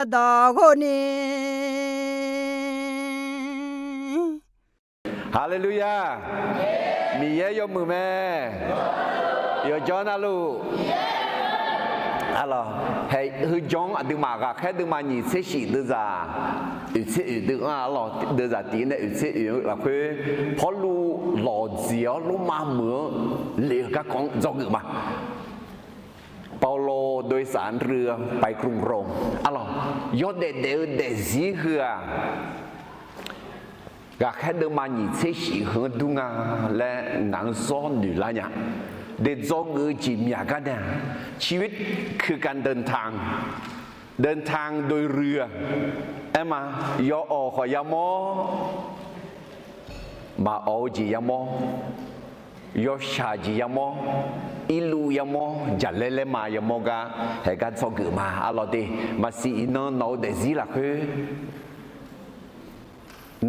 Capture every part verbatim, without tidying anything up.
dawq ghov ni. Haleluya! Miqyaer yawmuiq mae. Yawjawr navluf, arlawq, haeq heujanr aqduimaf ghaqkhaer deuvma nyiq tser shif deuvzaq oeq tser oeq deuv-anr, arlawq, deuvzaq tiq nae oeq tser oeq-eu lafkhoer, Pawrluv lawqdziq-awr Lormav meuq-anr le-eu garkawv-anr dzawgeuf ma. เปาโลโดยสารเรือไปกรุงโรม arlawq, yawdaef daef-eu daefzir heu-aq, ghaqkhaer deuvma nyiq tser shif heu-anr dur nga laer ngaq-anr zawr noeq lar nya. De dzawgeuf-eu jeq myaq gar nae-aq, ชีวิตคือการเดินทาง เดินทางโดยเรือ aer ma, yawawq khawf yamawr, maqawq-eu jeq yamawr, yawshaq jeq yamawr, irluv yamawr, jaqlaer laer ma yamawr gar, haeq gar dzawgeuf ma. Arlawq de, maqsiq iqnan nawq-eu daefzir lafkhoer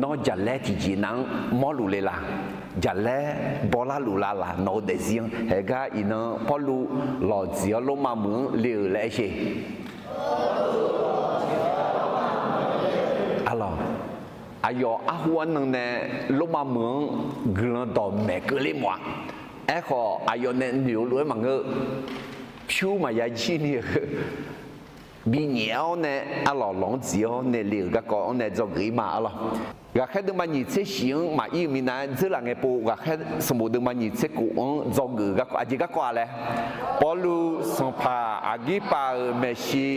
nawr jaqlaer tiqjeq nav-anr mawrluf le la? Jaqlaer bawlar luf la laq? Nawq-eu daefzir-anr haeq gar iqnan Pawrluv lawqdziq-awr Lormav meuq-anr le-euq laer aer sher. Arlawq, aqyawf arhu arnan nae Lormav meuq-anr guiqlanq dawqmaeq keuvler mawf-a. Aerkhawf, aqyawf nae noeq-eu lof-aer maqngeur-eu, pyur maqya jir ni-eu binyaef-awr nae, arlawq, lawq-anr dziq-awr nae le-euq garkawv-anr nae dzawgeuf-ir ma. Arlawq, ghaqkhaer deuvma nyiq tser shif-anr maqir-eu minav-aer dzeurlaf ngae pov, ghaqkhaer sanqbof deuvma nyiq tser kof-anr dzawgeuf-eu garkawv, aqjeq garkawv-aq laer, Pawrluv sanqpaq Aqgirpav-euq maeqshi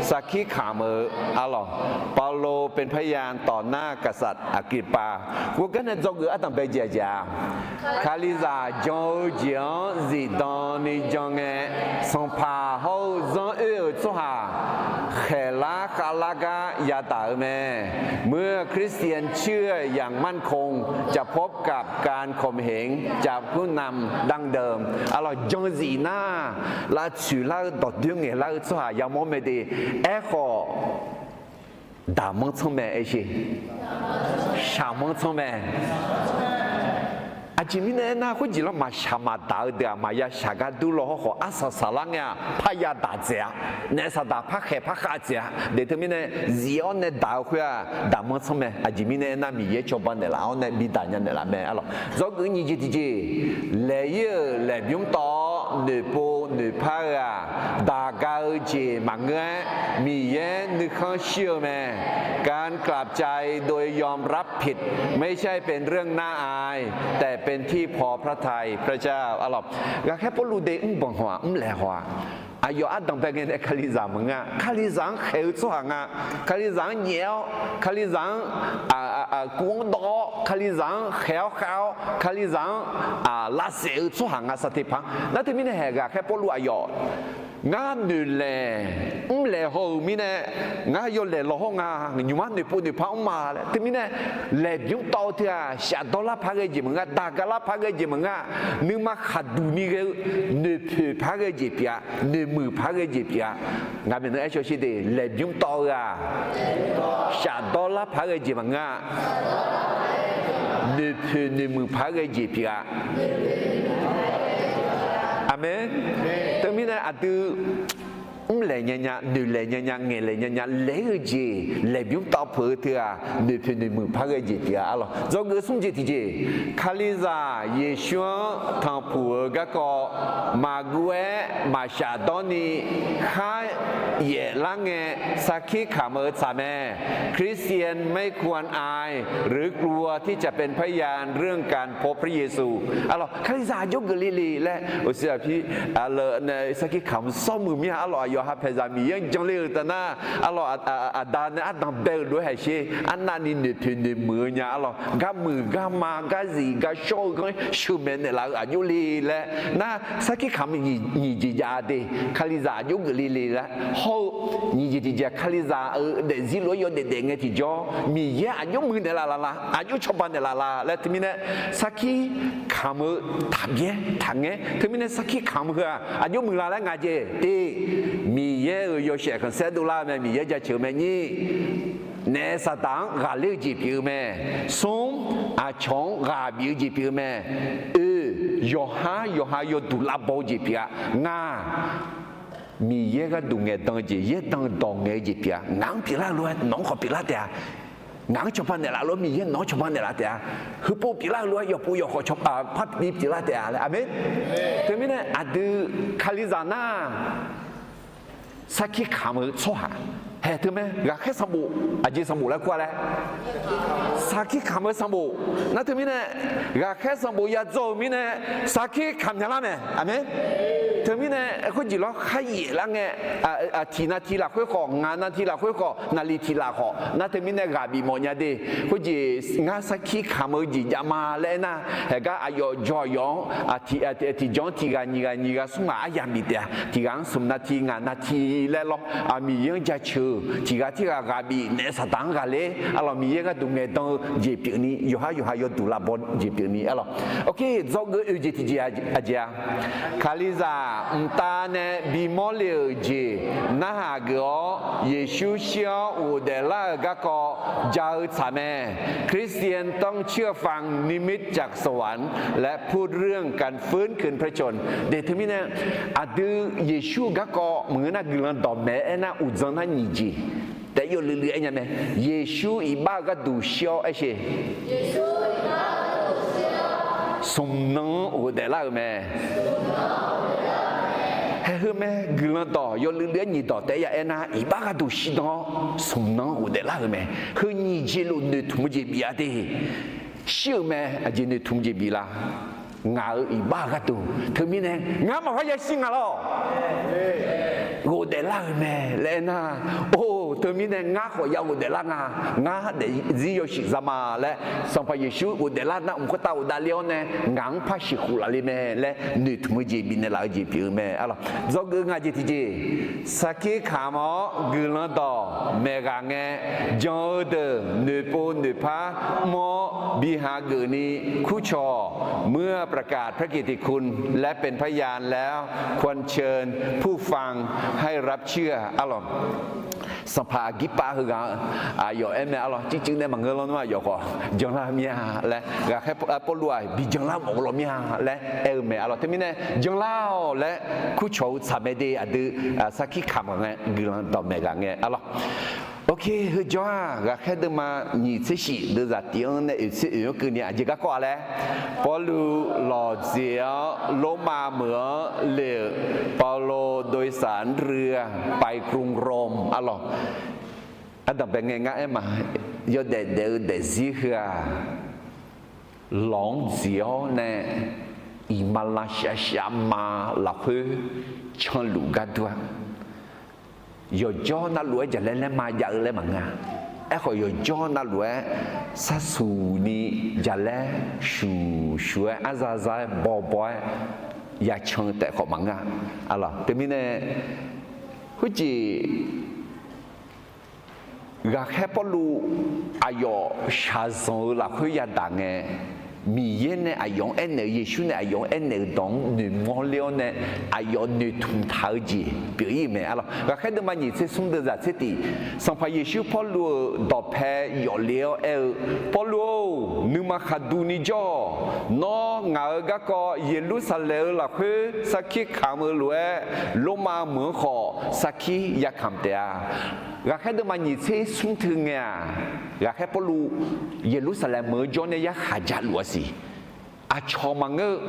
sarkir kamq-eu, arlawq, เปาโลเป็นพยานต่อหน้ากษัตริย์อักริปปา khoergar nae dzawgeuf ardanq bae jeq-aq jeq-aq, Kalizaq jan-eu jeq-anr zifdan ni jan ngae, sanqpaq hawr-eu zanr oer-euq tsawrhaq khaeqlar khavlar gar yadaq-eu mae. เมื่อคริสเตียนเชื่ออย่างมั่นคง จะพบกับการข่มเหงจากผู้นำดั้งเดิม arlawq, jan zif nar, lavtsoeq lar-eu dawqdoer ngaeqlar-eu tsawrhaq yamawr mae de. Aerkhawf, daqmanr tsanr mae aer sher. Shaqmanr tsanr mae. Aqjeq mirnae aernar, khoerjeq lawr maqshaq maqdaq-eu deuq-aq, maqya shaq gar dur law hawrkhawf, arsaq saqlar ngae-aq, parya daq dzaeq-a. Naef saqdaq parkhaeq parkhav dzaeq-a. Deq teumirnae zif-awr nae daq-eu khoer-aq, daqmanr tsanr mae. Aqjeq mirnae aernar, Miqyaer cawba naeqlaf-awr nae bidaq nya naeqlaf mae. Arlawq, dzawgeuf nyiq jeq tiqjeq, laeq-ir-euq laeqbymr tawv-awr noeqpov noeqpar-eu-aq, daq ga-eu jeq maqngeur-aer, Miqyaer nuikhanr shir-eu mae. การกลับใจโดยยอมรับผิด ไม่ใช่เป็นเรื่องน่าอาย แต่เป็นที่พอพระทัยพระเจ้า Arlawq, ghaqkhaer Pawrluv de mrbanq haw-aq, mrlaeq haw-aq, aqyawf ardanq bae ngae nae Kalizaq maqngeur-a. Kalizaq-anr khaeq-eu tsawrhaq nga. Kalizaq-anr nyaef-awr, Kalizaq-anr kuv-anr dawv-awr, Kalizaq-anr khaeq-awr khav-awr, Kalizaq-anr lavsaef-eu tsawrhaq nga sar teq paq. Nar teumirnae haeq ghaqkhaer Pawrluv aqyawf, ngar noeqlaeq mrlaeq haw-euq mirnae, ngar yawlaeq law hawr nga, nymq-mr noeqpov noeqpar mr ma laer. Teumirnae laeqbymr tawv-eu teu-aq, shafdawr lar paq ghae jeq maqngeur, daq ga lar paq ghae jeq maqngeur, nuima khaqduq ni ghae-eu noeqpoeq paq ghae jeq pyeuf-a, noeqmuiq paq ghae jeq pyeuf-a. Ngaq maeqnan aer shaw shir de, laeqbymr tawv-eu-aq, shafdawr lar paq ghae jeq maqngeur-a, noeqpoeq noeqmuiq paq ghae jeq pyeuf-a. Aqmeq. Teumirnae aqdui mrlaeq nyanya, noeqlaeq nyanya, ngaeqlaeq nyanya laeq-ir-eu jeq, laeqbymr tawv peuq-eu teu-aq, noeqpoeq noeqmuiq paq ghae jeq pyeuf-a. Arlawq, dzawgeuf smr jeq tiqjeq, Kalizaq Yeqsur-anr tanqpuq-eu garkawv maqguv-aer maqshaf dawr ni kharyaef lar ngae, sarkir kamq-eu tsaq mae. คริสเตียนไม่ควรอาย หรือกลัวที่จะเป็นพยานเรื่องการพบพระเยซู Arlawq, Kalizaq aqjox geuf le le laer, oqsiq aqpir, sarkir kamq sawr muiq mir-a. Arlawq, aqyawf ha paeqzaq Miqyaer-anr jan le-euq taf nar, arlawq, aqda nae ardanq bae-euq lof-aer haiq sher. Arnavni noeqpoeq noeqmuiq-eu nya. Arlawq, garmuiq garma garzif garshawr-eu ghanr sheuqmaeq naeqlaf-eu aqjox le laer nar, sarkir kamq nyiq jeq jav-a de. Kalizaq aqjox geuf le le laer hawr-eu nyiq jeq tiqjeq, Kalizaq-euq daefzir lof-aer yawdaef daef ngae tiqjawr, Miqyaer aqjox muiq naeqlaf laf la, aqjox cawba naeqlaf la laer teumirnae, sarkir kamq-eu taqbyaer taqngaer. Teumirnae sarkir kamq heu-aq aqjox muiq la laer ngaq jeq te, Miqyaer-euq yawshaef khanqsaer dovlar-eu mae, Miqyaer jaceuq-eu mae. Nyir, naef saqdaq-anr ghaqler-eu jeq pyeuf-eu mae. Smr, aqcawq-anr ghaq bif-eu jeq pyeuf-eu mae. Oe, yawqhar yawqha yawduq lavbaw-eu jeq pyeuf-a. Ngaq, Miqyaer gharduq ngaeqdan-eu jeq, yaerdan dawq ngaeq-eu jeq pyeuf-a. Ngaq-anr pyeuflar-eu lof-aer nawq-anr khawf pyeuflar taef-a. Ngaq-anr cawba naeqlaf lof-aer Miqyaer nawq-anr cawba naeqlaf taef-a. Heupov pyeuflar-eu lof-aer yawqpov yawqkhawf cawba par bi pyeuflar taef-a laer. Aqmeq. Teumirnae aqdui Kalizaq nar sarkir kamq-eu tsawrhaq haeq teu mae. Ghaqkhaer sanqbof, aqjeq sanqbof laer kur-a laer, sarkir kamq-eu sanqbof. Nar teumirnae ghaqkhaer sanqbof yadzaw-euq mirnae sarkir kamq nya lar mae. Aqmeq. Teumirnae khoerjeq lawr kharyaef lar ngae, tiq navti lafkhoer khawf, ngaq navti lafkhoer khawf, naqliq tiq laf khawf, nar teumirnae ghaq bif mawf nya de. Khoerjeq ngar sarkir kamq-eu jeq jav ma laer aernar, haeqgar aqyawf jawr aqyawf-anr tiqjawr-anr tiq ghaq nyiq ghaq nyiq ghaq smr ghaq aryamq bif taef-a. Tiq ghaq-anr smq navti ngaq navti laer lawr, Miqyaer-anr jaceuq-euq tiq ghaq tirghaq ghaq bif naef Saqdaq-anr ghaqler arlawq, Miqyaer gharduq ngaeqdan-eu jeq pyeufni, yawqhar yawqha yawduq lavbaw jeq pyeufni arlawq. Oke, dzawgeuf oe jeq tiqjeq aqjeq-a, Kalizaq mqtav nae bimawr le-euq jeq narhaq geuf-awr, Yeqsur shir-awr ghofdaef lar-euq garkawv ja-eu tsaq mae. คริสเตียนต้องเชื่อฟังนิมิตจากสวรรค์ และพูดเรื่องการฟื้นคืนพระชนม์ de. Teumirnae aqdui Yeqsur-eu garkawv maqngeur nar guiqlanq dawqmaeq aernar uqdzan nar nyiq jeq taef yawluiv luiv aer nya mae. Yeqsur iqbax-eu gharduq shir-awr aershe, smq nan-anr ghofdaef lar-euq mae. Haeq heu mae, guiqlanq dawq yawluiv luiv-aer nyiq dawq taef ya aernar iqbax gharduq shirdan-awr smq nan-anr ghofdaef lar-euq mae. Heu nyiq jeq luf noeqtmq-eu jeq bif-a de. Shir-euq mae, aqjeq noeqtmq jeq bif la? Ngaq-euq iqbax-eu gharduq. Teumirnae ngar maqpar yashir nga lawr, ghofdaef lar-euq mae laer aernar, or, teumirnae ngar khawf ya ghofdaef lar nga. Ngar daefzir yawshuif za ma laer, Sanqpaq Yeqsur ghofdaef lar nar mq khoertav ghofdaef le-awr nae ngaq-anr par sheuqkhof laf le mae laer noeqtmq-eu jeq bifnaeq laf-eu jeq pyeuf-eu mae arlawq. Dzawgeuf nga jeq tiqjeq, sarkir kamq-awr guiqlanq dawq maeq ghaq ngae, jan-eu deuq noeqpov noeqpar mr-awr bi hageuf ni kurcawq, เมื่อประกาศพระกิตติคุณ และเป็นพยานแล้ว ควรเชิญผู้ฟังให้รับเชื่อ arlawq. Sanqpaq Aqgirpav heughaq aqyawf aer mae arlawq, cuivcuiv nae maqngeur lawr nmr aqyawf khawf janlar mir-a laer, ghaqkhaer Pawrluv-aq bi janlar mawf-eu lawr mir-a laer aer-eu mae arlawq. Teumirnae janlar-awq laer kurcawq-eu tsaq mae de. Aqdui sarkir kamq-aq ngae guiqlanq dawqmaeq ghaq ngae arlawq. Oke, heujawr-aq ghaqkhaer deuvma nyiq tser shif deuvzaq tiq-anr nae oeq tser oeq-anr keuvni aqjeq garkawv-a laer, Pawrluv lawqdzeq-awr Lormav meuq-anr le-euq เปาโล โดยสารเรือไปกรุงโรม arlawq. Ardanqbae ngae ngar aer ma, yawdaef daef-eu daefzir heu-aq, lawq-anr dziq-awr nae iqmalavshav shavma lafkhoer canluf gar dur-a. Yawqjawr navluf-aer jaqlaer laer ma jav-eu laer maqngeur-a. Aerkhawf yawqjawr navluf-aer sarsuq ni jaqlaer shuq shuq-aer arza za-aer bawbaw-aer yacan-eu taef khawf maqngeur-a. Arlawq, teumirnae khoerjeq ghaqkhaer Pawrluv aqyawf shaqzanq-eu lafkhoer yadaq ngae, Miqyaer nae aqyawf-anr aernaeq-eu, Yeqsur nae aqyawf-anr aernaeq-euq dawq-anr noeqmawr ler-awr nae, aqyawf noeqtmq taq-eu jeq pyeuf-ir-euq mae arlawq. Ghaqkhaer deuvma nyiq tser smr deuvzaq tser tiq, Sanqpaq Yeqsur Pawrluv-euq dawqpae yawf le-awr aer-eu, Pawrluv-or, nuima khaqduq ni jawr-awq. Nawr ngaq-euq garkawv Yeqlursaqlaeq-eu lafkhoer sarkir kamq-eu lof-aer, Lormav meuq-anr khawf sarkir yakamq taef-a. Ghaqkhaer deuvma nyiq tser smr teu ngae-aq, ghaqkhaer Pawrluv Yeqlursaqlaeq meuq-eu jawr nae yarkhaq jaluf-a siq. Aqcawq maqngeur-eu,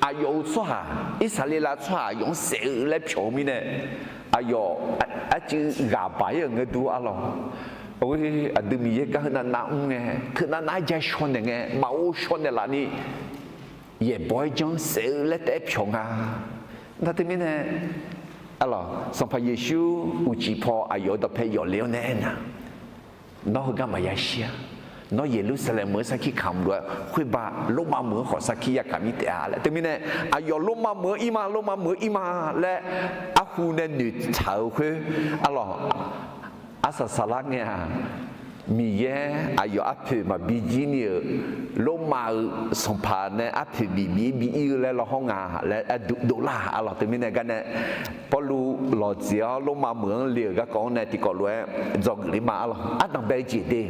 aqyawf-euq tsawrhaq, Irsaqleqlav tsawrhaq aqyawf-anr saef-eu laer pyawq-eu mirnae, aqyawf arcuiv ghaq baq-ir-euq ngae dur arlawq. Aqdui Miqyaer gar heu navnav mr ngae, teu navnav-aer ja shaw naeq ngae, maqghov shaw naeqlaf ni, yaeqbawq-aer janr saef-eu laer taef-aer pyawq nga. Nar teumirnae, arlawq, Sanqpaq Yeqsur uqcif paw aqyawf-euq dawqpae yawf le-awr nae aernar, nawr heugar maqya shir-a. Nawr Yeqlursaqlaeq meuq-anr sarkir kamq lof-aer khoerba Lormav meuq-anr khawf sarkir yakamq-ir taef-a laer. Teumirnae aqyawf Lormav meuq-anr ir ma, Lormav meuq-anr ir ma laer arhu nae noeqtaq-euq khoer, arlawq, arsaq saqlar ngae-aq, Miqyaer aqyawf arpoeq maqbi jir ni-euq Lormav-euq sanqpaq nae arpoeq bif bif-ir bi ir-eu laer lawhawr nga laer ardov lar-aq arlawq. Teumirnae garnae Pawrluv lawqdzeq-awr Lormav meuq-anr le-euq garkawv-anr nae tiqkawv lof-aer dzawgeuf ler ma arlawq. Ardanqbae jeq de,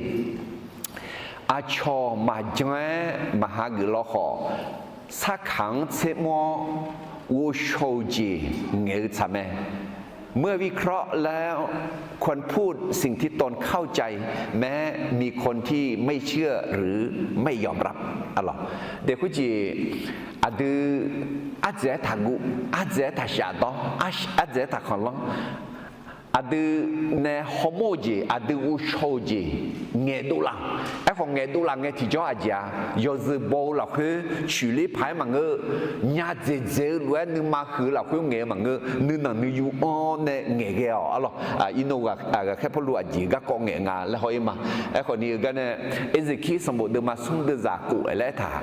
aqcawq maqjan-aer maqha geuf lawkhawf, sarkaq-anr tsermr-awr ghovshaw-eu jeq ngaeq-eu tsaq mae. เมื่อวิเคราะห์แล้วควรพูดสิ่งที่ตนเข้าใจ แม้มีคนที่ไม่เชื่อหรือไม่ยอมรับ aqlawq. Deq khoerjeq aqdui ardzaeq-aer taqguv, ardzaeq-aer taqshaf dawr, ardzaeq-aer taqkhanqlanr, aqdui nae hawmawr-eu jeq, aqdui ghovshaw-eu jeq ngaeqdov laf. Aerkhawf ngaeqdov laf ngae tiqjawr aqjeq-a, yawzeu baw-eu lafkhoer coeqler paq-aer maqngeur. Nya dzaeqdzaeq-eu lof-aer nuima huiq-eu lafkhoer ngaeq-eu maqngeur. Nuinanq nuiyu anr nae ngaeqghae-awq aqlawq. Irnov ghaqkhaer Pawrluv aqjeq garkawv ngaeq nga laer haw-ir ma. Aerkhawf ni-eu gar nae, Eqzeqkir sanqbof deuvma smr deuvzaq khof-aer laer aertaq,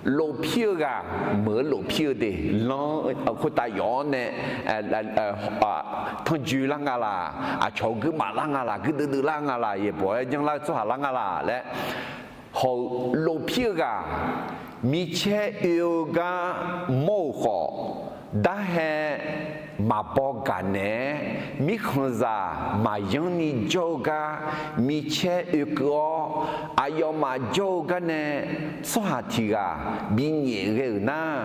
lofpir-eu ghaq meuq-eu lofpir-eu de, lanr khoertav yawf-awr nae tanrjoe lar nga laq, aqcawq-eu guirmaf lar nga laq, guirdeuv deuv lar nga laq, yaeqbawq-aer janrlar-eu tsawrhaq lar nga laq laer, hawq-eu lofpir-eu ghaq micaer oe-eu gar mawr-euq khawf, darhae maqbaw gaq naeq-aer, mirkhanqzaq maqyanr ni jawr-eu gar micaer oekeuv-awr, aqyawfmaf jawr-eu gar nae tsawrhaq tiq ghaq binyaef ghae-euq nar,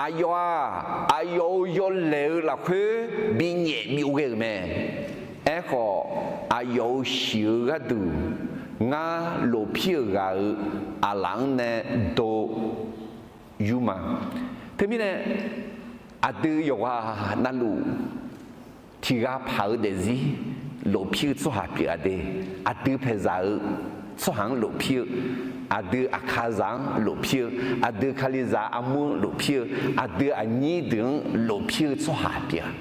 aqyawf-aq, aqyawf-euq yawlaeq-eu lafkhoer binyaef byov ghae-euq mae. Aerkhawf, aqyawf-euq shiq-eu gharduq ngar lofpir-euq ghaq-euq aqlaf-anr nae do yur ma. Teumirnae, aqdui yawqghaq navluf tiq ghaq paq-eu daefzir lofpir-eu tsawrhaq pyeuf-a de. Aqdui paeqzaq-eu tsawrhaq-anr lofpir-eu, aqdui aqkazaq-anr lofpir-eu, aqdui kalizaq armur-anr lofpir-eu, aqdui aqnyir deuq-anr lofpir-eu tsawrhaq pyeuf-a.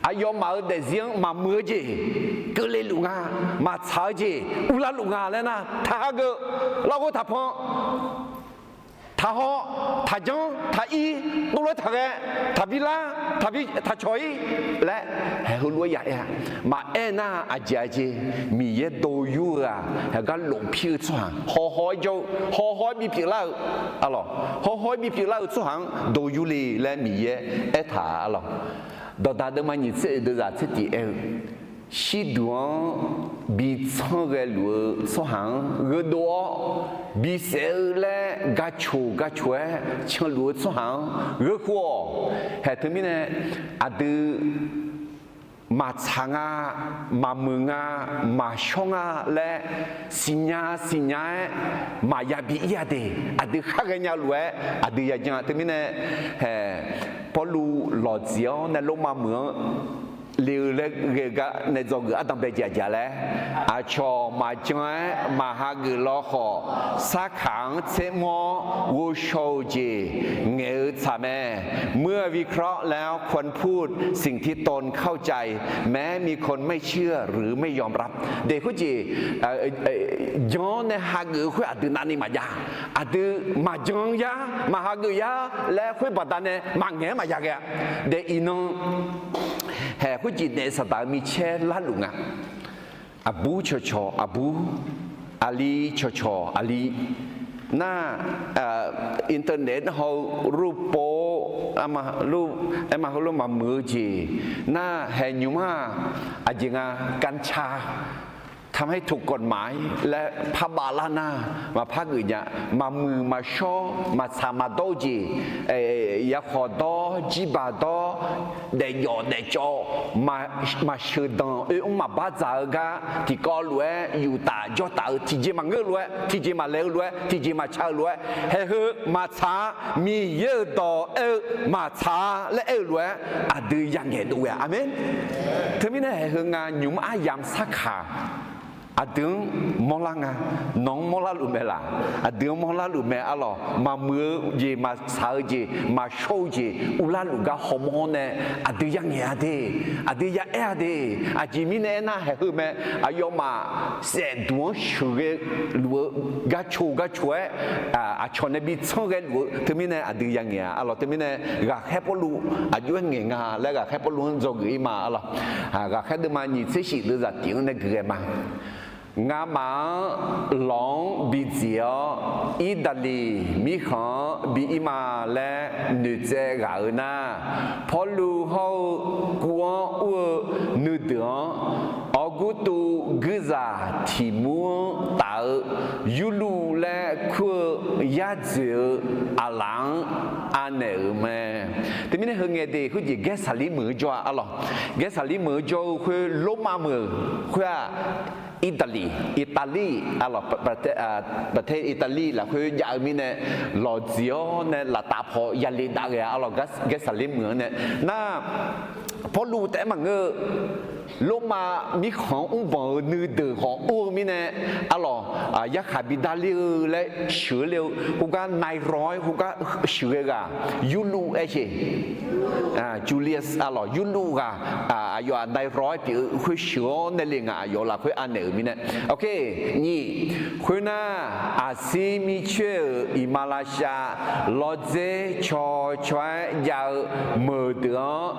Aqyawfmaf-euq daefzir-anr maqmuiq-eu jeq keuvle luf nga, maqtsaq-eu jeq uvlar luf nga laer nar, taqhageuf, larghov taqpan, taqhaw, taqjanr, taqir, dovlof-aer taqghae, taqbi lar, taqbi taqcawq-ir laer, haeq heulof-aer ya aer-a. Maqaer nar aqjeq-a jeq, Miqyaer do yur-eu-aq, haeq gar lofpir-eu tsawrhaq hawhaw-aer jawr-eu, hawhaw-aer bipyeuf lar-eu, aqlawq, hawhaw-aer bipyeuf lar-eu tsawrhaq-anr do yur le laer Miqyaer aertaq-a, aqlawq. Dawqdaq deuvma nyiq tser oeq deuvzaq tser tiq aer-eu, shirduq-anr bi tsanr ghae luf-eu tsawrhaq-anr gheudov-awr, bisaef-eu laer gaqcoq gaqcoq-aer canluf-eu tsawrhaq-anr gheukhov-awq. Haeq teumirnae aqdui maqtsaq nga, maqmuiq nga, maqshawr nga laer siqnya siqnya-aer maqya bi ir-a de. Aqdui khar ghaenya lof-aer aqdui yajan-a. Teumirnae, haeq, Pawrluv lawqtsuif-awr nae Lormav meuq-anr le-eu laer ghae-eu gar nae dzawgeuf ardanqbae jeq aqjeq laer, aqcawq maqjan-aer maqhageuf law khawf, sarkaq-anr tsermr-awr ghovshaw-eu jeq ngaeq-eu tsaq mae. เมื่อวิเคราะห์แล้วควรพูดสิ่งที่ตนเข้าใจ แม้มีคนไม่เชื่อหรือไม่ยอมรับ de khoerjeq, jan-awr nae hageuf-eu khoer aqdui navni maqjav. Aqdui maqjan yar, maqhageuf yar laer khoer baqdanae maqngaeq-aer maqya ghae-a. De iqnan, haeq khoerjeq daef saqdaq-eu micaer larluf nga. Aqbur cawqcawq aqbur, aqli cawqcawq aqli. Nar, internet haw-eu รูปโป๊ aerma heulof maqmuiq-eu jeq nar, haeq nymq-aq, aqjeq nga, กัญชา ทำให้ถูกกฎหมาย laer parbav lar nar, maqpar geuf nya. Maqmuiq maqshawr, maqtsaq maqdawr-eu jeq, yarkhawq dawr, jirbaq dawr, daefjawf daefcawv, maqsheuq danq oe mr maqbar dzaq-eu gar tiqkawv lof-aer yuf taf jawr taf-eu tiqjeq maqngeur-eu lof-aer, tiqjeq maqlaeq-eu lof-aer, tiqjeq maqtsa-eu lof-aer, haeq heu maqtsaq-a. Miqyaer-euq dawq aer-eu maqtsaq-a laer aer-eu lof-aer aqdui yangaeq dov ghae-a. Aqmeq. Teumirnae haeq heu nga nymq-mr aryamq sarkaq aqdui-anr mawrlar nga. Nawq-anr mawrlar luf mae laq? Aqdui-anr mawrlar luf mae, aqlawq. Maqmuiq-eu jeq, maqtsaq-eu jeq, maqshawr-eu jeq uvlar luf gar hawmawr nae aqdui yangaeq-a de, aqdui yaaer-a de. Aqjeq mirnae aernar, haeq heu mae. Aqyawfmaf saefduq-anr sheuqghae luf-eu, garcoq garcoq-aer aqcawq nae bi tsanr ghae luf-eu teumirnae aqdui yangaeq-a, aqlawq. Teumirnae ghaqkhaer Pawrluv aqjox-aer ngaeq nga laer ghaqkhaer Pawrluv-anr dzawgeuf-ir ma, aqlawq. Ghaqkhaer deuvma nyiq tser shif deuvzaq tif-anr nae gui ghae ma. Ngamaf-anr lawq-anr bidziq-awr, Irdaqliq mirkhanq-anr bi ir ma laer noeqtsaev ghaq-euq nar, Pawrluv hawr-eu kuv-anr ur-eu nuideuq-anr, Awrgurtuv guirzaq tiq mur-anr taf-eu Yurluv laer kur-eu yar dzoeq-eu aqlaf-anr anaeq-euq mae. Teumirnae heu ngae de khoerjeq Gaersaqlir meuq-eu jawr-a arlawq. Gaersaqlir meuq-eu jawr-eu khoer Lormav meuq khoer-aq, Irdaqliq, Italy arlawq, ประเทศ Italy lafkhoer jav-eu mirnae, lawqdziq-awr nae laftav paw yale dav ghae-a arlawq. Gaersaqlir meuq-anr nae nar, Pawrluv taef-aer maqngeur-eu, Lormav mirkhanq-anr mrbanq-euq nuideuq khawf ur-eu mirnae, arlawq, yarkhaq bidar ler-eu laer sheuq-eu le-eu khoergar ไนรอย khoergar sheuqghae ghaq, Yurluv aer ce. Julius arlawq, Yurluv ghaq, aqyawf-aq ไนรอย pyeuf-eu khoer sheuq-awr nae le ngaq aqyawf lafkhoer anaeq-euq mirnae. Nyiq, khoernar, aqsir mircoer-euq iqmalavshav lawrdzer caw caw-aer jav-eu meuqdeuq-anr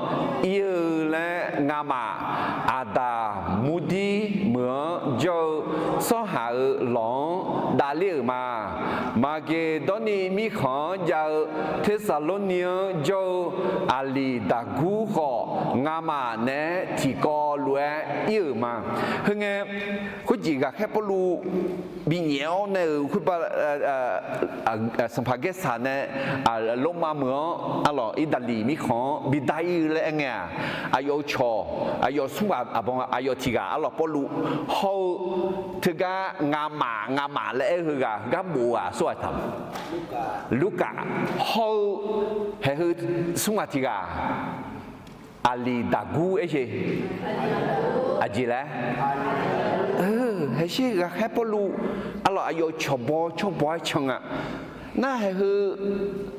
ir-eu laer ngamaf Aqdaq murdir meuq-anr jawr-eu tsawrhaq-euq lawq-anr davler-euq ma. Maqgeqdawrni mirkhanq-anr jav-eu Tersaqlorni-anr jawr-eu Aqliqdaqgur khawf, ngamaf naeq-aer tiqkawv lof-aer ir-euq ma. Heungae, khoerjeq ghaqkhaer Pawrluv binyaef-awr nae-euq khoerba, Sanqpaq Gaersaq nae Lormav meuq-anr arlawq, Irdaqliq mirkhanq-anr bidar ir-eu laer aer ngae-aq, aqyawf-euq cawq, aqyawf smr ghaq aqbawr aqyawf tiq ghaq arlawq Pawrluv hawr-eu, teugar ngamaf ngamaf laer aer-eu heughaq heugar bof-eu ghaq aqsur ghaq taq, Lurkaf hawr-eu, haeq heu smr ghaq tiq ghaq Aqliqdaqgur aer ce. Aqjeq laer, haeqsher ghaqkhaer Pawrluv arlawq aqyawf cawqbaw cawrbaw-aer can nga. Nar haeq heu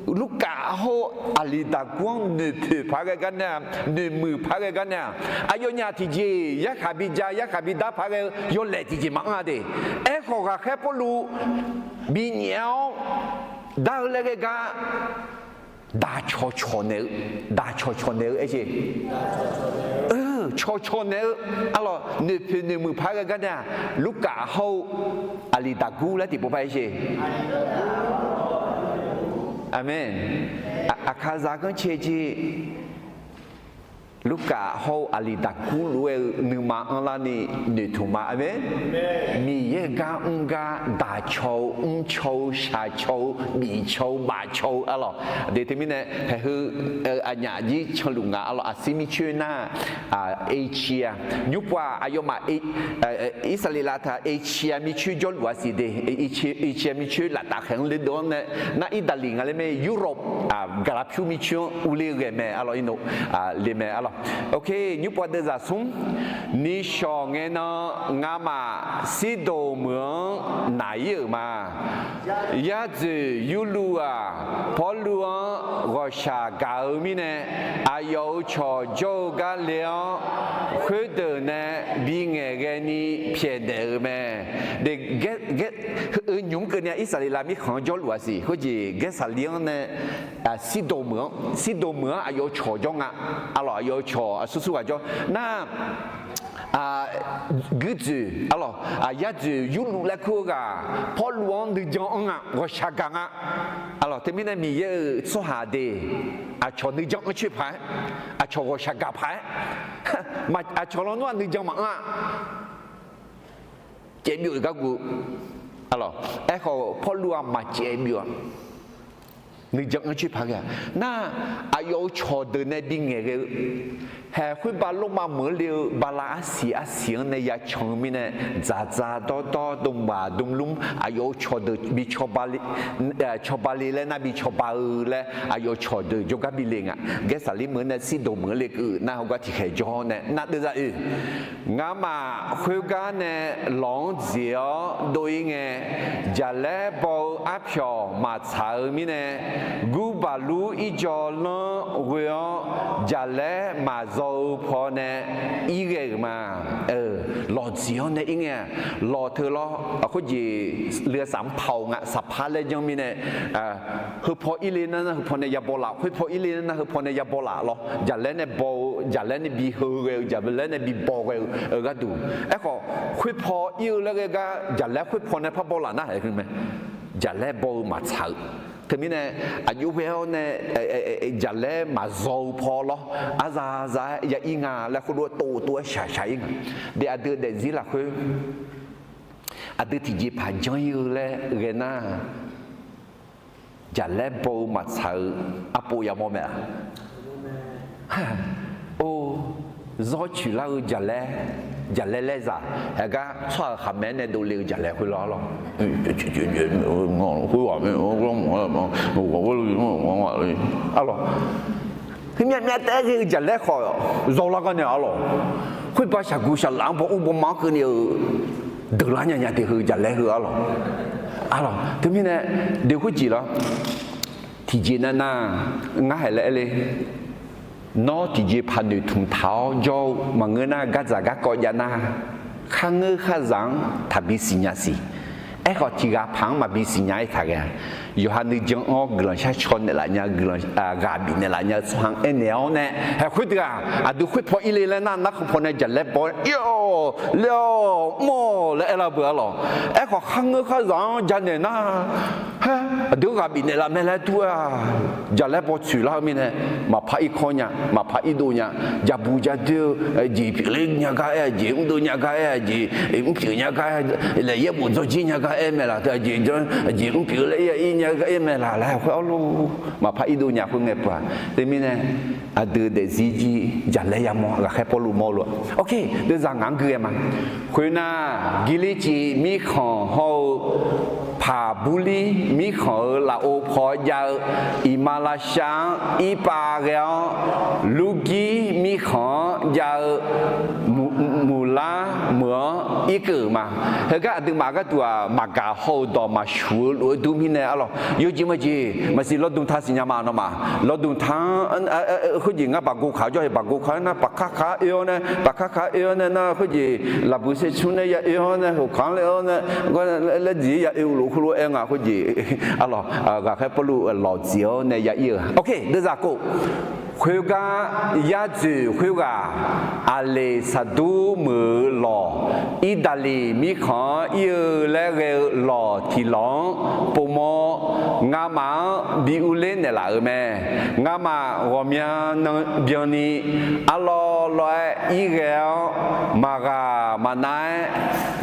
Lurkaf hawr-eu Aqliqdaqgur-anr noeqpoeq paq-aer ghae gar nae-aq, noeqmuiq paq-aer ghae gar nae-aq, aqyawfnyaf tiqjeq yarkhaq bija yarkhaq bidar paq-aer ghae-eu yawlaeq tiqjeq maqanr-a de. Aerkhawf ghaqkhaer Pawrluv binyaef-awr dar-eu laer ghae gar daqcawq cawq naeq-eu, daqcawq cawq naeq-eu aer ce. Cawq cawq naeq-eu, arlawq noeqpoeq noeqmuiq paq-aer ghae gar nae-aq, Lurkaf hawr-eu Aqliqdaqgur laer tiqpov par-aer ce. Aqmeq. Aqkaqzaq ganrcae jeq Lurkaf hawr-eu Aqliqdaqgur lof-aer-eu nuima anrlarni noeqtmq ma. Aqmeq. Miqyaer gar mr gar daqcawq-eu mrcawq-eu shaqcawq-eu bifcawq-eu bafcawq-eu arlawq. Aqdui teumirnae haeq heu aqnyaf jir canluf nga arlawq. Aqsir mircoer nar, Asia nymrpov-aq aqyawfmaf Irsaqleqlav taq Asia mircoer jawrluf-a siq de. Asia mircoer laftaf khaeq-anr ledov-anr nae nar Irdaqliq nga laer mae, Europe, gaqlaq pyur mircoer-anr urler ghae mae arlawq. Irno le mae arlawq. Ok, nymrpov deuvzaq smr. Nishawq ngae nan ngamaf Sirdoq meuq-anr naq ir-euq ma. Yar dzoeq Yurluv-aq Pawrluv-anr ghawqshaq gaq-eu mirnae, aqyawf-euq cawq jawr-eu gar le-awr, khoerdeuq nae bingaeq ghaeni pyaeqnaeq-euq mae. Nymq mr keuvni-a Irsaqleqlav mirkhanq-anr jawrluf-a siq. Khoerjeq Gaersaqlir-anr nae Sirdoq meuq-anr, Sirdoq meuq-anr aqyawf-euq cawq jawr nga. Arlawq aqyawf-euq cawq aqsur sur ghaq jawr nar, guirdzoeq arlawq, yar dzoeq Yurluv laer kur-eu ghaq Pawrluv-anr nuijan anr nga, ghawqshaq gaq nga. Arlawq teumirnae Miqyaer-euq tsawrhaq de, aqcawq nuijan anr coer paq-aer, aqcawq ghawqshaq gaq paq-aer, aqcawq lawnmr-aq nuijan maqanr-a. Caev byov-euq gargu, arlawq, aerkhawf Pawrluv-aq maqcaev byov-a. Nuijan anr coer paq ghae-a nar, aqyawf-euq cawqdeuq nae bingaeq ghae-eu, haeq khoerbav Lormav meuq-anr le-eu bala arsiq arsiq-anr nae ya can-eu mirnae, dzaqdzaq dawrdawr dmqbaq dmqlmr aqyawf-euq cawqdeuq bi cawba le laer nar bi cawba-eu laer aqyawf-euq cawqdeuq jawrgar bi le nga. Gaersaqlir meuq-anr nae Sirdoq meuq-anr le keuv nar heugar tiqkhaeq jawr nae nar deuvzaq oe. Ngamaf khoergar nae lawq-anr dzeq-awr dov-ir ngae, jaqlaer baw-eu arpyawq maqtsaq-eu mirnae, gurbaqlur irjawvlanr ghoe-awr jaqlaer maqzaw-eu pawnae irghae-euq ma. Lawq dzeq-awr nae ir ngae-aq, lawq teu lawr, khoerjeq le saq-anr paq-awq nga, saqpar laer janr mirnae, heupaw irle nar nar heupaw nae yabaw laf, khoerpaw irle nar nar heupaw nae yabaw laf lawr. Jaqlaer nae baw-eu, jaqlaer nae bi heu ghae-eu, jaqlaer nae bi baw ghae-eu gharduq. Aerkhawf, khoerpaw ir-eu laer ghae gar jaqlaer khoerpaw nae par baw laf nar haeq heu mae. Jaqlaer baw-eu maqtsaq-eu. Teumirnae aqjox ghae-awr nae jaqlaer maqzaw-eu paw lawr, arzaq za-aer ya ir nga laer khoerlof-aer tov tov-aer shaq shaq ir nga. De aqdui daefzir lafkhoer aqdui tiqjeqpaq janr ir-eu laer ghae nar, jaqlaer baw-eu maqtsaq-eu arpov yamawr mae-a. Or, zawr coeqlar-eu jaqlaer, jaqlaer laerzaq, haegar tsawrhaq khaqmae-aer nae dovle-eu jaqlaer khoerlar arlawq. Arlawq, heumyav myav taef-aer ghae-eu jaqlaer khawf, zawlar gar nae arlawq. Khoerbar shaqguq shaqlaf-anr baw ur baw ma-anr keuvni-eu deuqlar nya nya taef heu jaqlaer heu arlawq. Arlawq, teumirnae, deuq khoerjeq lawr. Tiqjeq nav nar, ngar haeq laer aer le. Nawr tiqjeq paq noeqtmq taq-awr jawr-eu maqngeur nar, gardzaq garkawv jav nar, kharngeur kharzaq-anr taqbi siqnya siq. Aerkhawf, tiq ghaq paq-anr maqbi siqnya-aer taq ghae-a. Yawqha nuijan-anr guiqlanq shar caw naeqlaf nya, guiqlanq ghaq bifnaeq laf nya-eu tsawrhaq-anr aernaeq-awr nae, haeq khoerdeuq-aq, aqdui khoer paw ir le laer nar, narkhan paw nae jaqlaer baw-aer ir-awq laer-awq mr-awq laer aerlar beu arlawq. Aerkhawf, kharngeur kharzaq-anr janaeq nar, haer, aqdui-anr ghaq bifnaeq laf mae laer dur-a. Jaqlaer baw tsoeq lar-eu mirnae, maqpar irkawr nya, maqpar irdov nya, jabu jadoer-eu, jeq pyeufler nya gar aer-a jeq, mrdov nya gar aer-a jeq, mrpyeuf nya gar aer, laeq yaerbof dzawrjir nya gar aer mae laq, teu jeq, jeq mrpyeuf laer ir nya gar aer mae laq laer khoer arlawq, maqpar irdov nya khoer ngae peuq-aq. Teumirnae, aqdui daefzir jir jaqlaer yamawr, ghaqkhaer Pawrluv mawr lof-a. Ok, deuvzaq ngaq-anr gui-aer ma. Khoernar, Girlirciv mirkhanq hawr-eu Paqburlir mirkhanq-euq lafov paw jav-eu iqmalavshav-anr irpav ghae-awr, Lurgir mirkhanq-anr jav-eu Muq, Muqlar meuq-anr irkeuv ma. Heugar aqduimaf gharduq-aq, maqgaq haw-euq dawq maqshuq-eu lof-aer dur mirnae arlawq. Yawjeq majeq maqsiq lawrdm ta siqnya ma nawmaf. Lawrdm ta-anr, khoerjeq ngar baqgov kaq-awr jawr-iq, baqgov kaq-aer nar paqkar kaq-anr oe-awr nae, paqkar kaq-anr oe-awr nae nar khoerjeq laqbui saertmr nae ya oe-awr nae, heukhaq-anr laer-awr nae, laer dziq ya oe-eu lof khoerlof-aer nga khoerjeq arlawq. Ghaqkhaer Pawrluv lawq dziq-awr nae ya ir-euq. Ok, deuvzaq kov. Khoergar, yar dzoeq khoerghaq Aqleqsaqdur meuq-euq lawq, Irdaqliq mirkhanq-anr ir-eu laer ghae-eu lawq tiq lawq-anr povmawr, ngamaf-anr bi urler naeqlaf-euq mae. Ngamaf ghawqmya nan byanni, arlawr lawr-aer ir ghae-awr, maqghaq maqnav-aer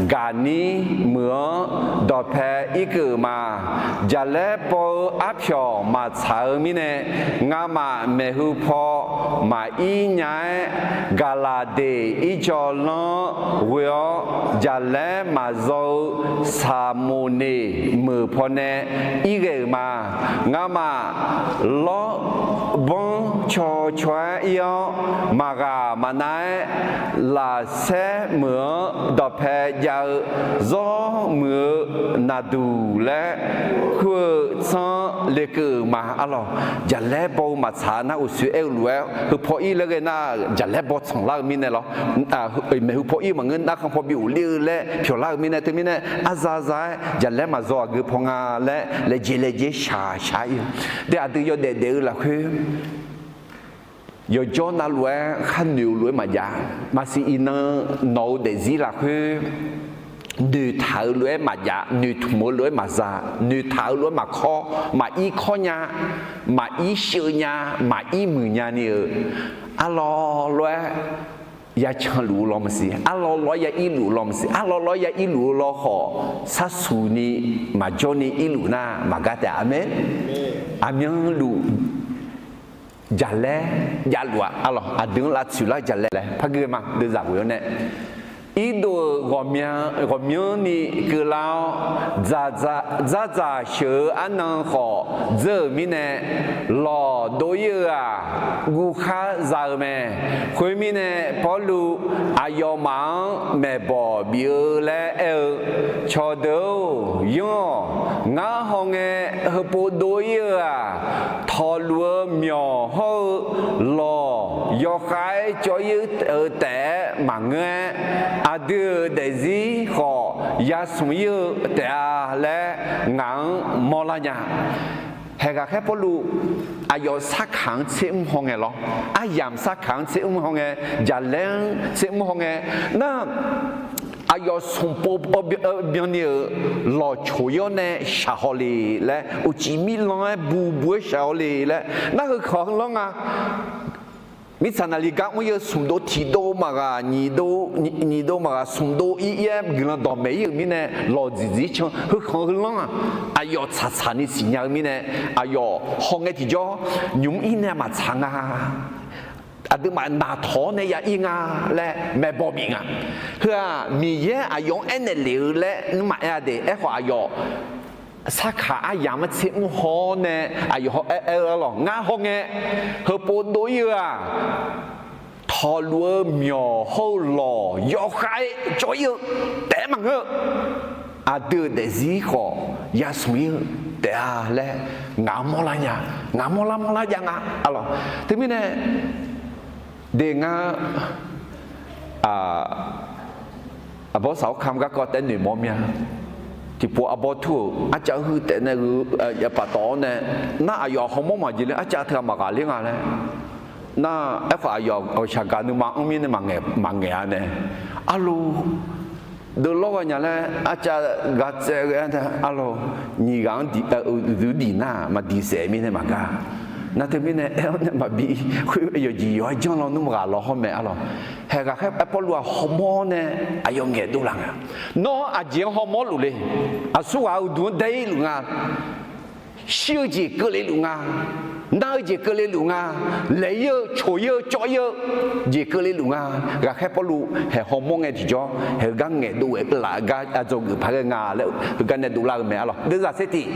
Gaqnir meuq-anr dawqpae irkeuv ma. Jaqlaer baw-eu arpyawq maqtsaq-eu mirnae, ngamaf maeqhu paw maqir nya-aer, Gaqlaqdeq irjawvlanr-anr ghoe-awr, jaqlaer maqzaw-eu Saqmoqneq meuq pawnae irghae-euq ma. Ngamaf lawrbanr cawcaw-aer ir-awr, maqghaq maqnav-aer Lafsaer meuq-anr dawqpae jav-eu Zawrmuiq-eu Naqduq laer kur-eu tsanr lekeuv-euq ma arlawq. Jaqlaer baw-eu maqtsaq nar uqshoe aer-eu lof-aer, heu paw ir laer ghae nar, jaqlaer baw tsanqlar-eu mirnae lawr. Maeqhu paw ir maqngeur, narkhan paw bi ghofler-eu laer pyawqlar-eu mirnae, teumirnae arza za-aer jaqlaer maqzaw aqgeu paw nga laer laejae laejae shaq shaq ir-eu. De aqdui yawdaef daef-eu lafkhoer, yawqjawr navluf-aer khar noeq-eu lof-aer maqjav. Maqsiq iqnan nawq-eu daefzir lafkhoer noeqtaq-eu lof-aer maqjav, noeqtmq-eu lof-aer maqza, noeqtaq-eu lof-aer maqkawr, maqir kawr nya, maqir sheuv nya, maqir muiq nya ni-euq, arlawr lof-aer ya canluf-eu law maqsiq, arlawr lof-aer ya irluf-eu law maqsiq, arlawr lof-aer ya irluf-eu law khawf, sharsuq ni maqjawr ni irluf nar maqgar taef. Aqmeq. Aqmyanluf jaqlaer javluf-aq arlawq, aqdui-anr lavtsoeq lar jaqlaer laer par gui ma. Deuvzaq ghoe-awr nae, irdov-euq ghawqmyanr ni keuvlar-awr, dzardzaq sheuq-eu arnan khawf dzeur-euq mirnae, lawq dov ir-eu-aq, guvkhar za-eu mae. Khoermirnae, Pawrluv aqyawfmaf-anr maeqbawq bif-eu laer aer-eu, Cawqdeuq-or, yanr-awq. Ngar hawngae heupov dov ir-eu-aq, tawqluf-eu myawq hawr-eu lawq yawkhav-aer cawv ir-eu taef-aer maqngeur-aer, aqdui-euq daefzir khawf yasmq ir-eu taef-a laer ngaq-anr mawrlar nya. Haeq ghaqkhaer Pawrluv aqyawf sarkaq-anr tser mr hawngae lawr, aryamq sarkaq-anr tser mr hawngae, jaqlaer-anr tser mr hawngae nar, aqyawf smqpov byanni-euq lawqcoq yawr nae shaq haw le laer, uqcif mirlanr-aer bu bu-aer shaq haw le laer, nar heu kawq heu lanr nga. Mirtsaq naqli gar mr-eu smq dov tiq dov maqghaq nyiq dov, nyiq dov maqghaq smq dov ir-aer guiqlanq dawqmaeq ir-euq mirnae lawqdziq dziq can heukhanq heulanr-aq, aqyawf tsaqtsaq ni siqnya-eu mirnae, aqyawf hawngae tiqjawr nymq-mr ir nae maqtsaq nga. Aqduimaf naqtawq-awr nae ya ir nga laer maeqbawq bif nga. Heu-aq Miqyaer aqyawf-anr aernaeq lef-eu laer nmr maqaer-a de. Aerkhawf aqyawf sarkaq aryamq-anr tser mr haw-awr nae aqyawf haw-aer aer-eu arlawq, ngar hawngae heupov dov ir-eu-aq, tawqluf-eu myawq hawr-eu lawq yawkhav-aer cawv ir-eu taef-aer maqngeur-eu, aqdui-euq daefzir khawf yasmq ir-eu taef-a laer ngaq-anr mawrlar nya, ngaq mawrlar mawrlar jav nga arlawq. Teumirnae de ngar arbawr saq-awr kamq garkawv taef-aer noeqmawr mir-a. Tiqpov arbawr tur-euq arcav-eu heu taef nae gheu paq tawf-awr nae, nar aqyawf hawmawr maqjeq ler arcav teughaq maqghaq ler nga laer. Nar aerkhawf aqyawf ghawqshaq gaq nuima anr mirnae maqngaeq-a nae, arlawq, deuvlawr ghae nya laer arcav gaq tsaev ghae-a nae arlawq, nyiq ghaq-anr uqduq diq nar maqdiq saef mirnae maqgar. Nar teumirnae aer-awr nae maqbi khoer yawqjeq yawq-aer janr lawnmr ghaq law hawr mae arlawq. Haeq ghaqkhaer Pawrluv-aq hawmawr nae aqyawf ngaeqdov laf nga. Nawr aqjeq-anr hawmawr luf le. Aqsurghaq-euq uqduq-anr dae ir luf nga. Shir-eu jeq keuvle luf nga. Nar-eu jeq keuvle luf nga. Laeq ir-eu coq ir-eu cawv ir-eu jeq keuvle luf nga. Ghaqkhaer Pawrluv haeq hawmawr ngae tiqjawr haeq heugar ngaeqdov-aer laf gar dzawgeuf paq ghae nga laer heugar nae dovlar-eu mae arlawq. Deuvzaq tser tiq.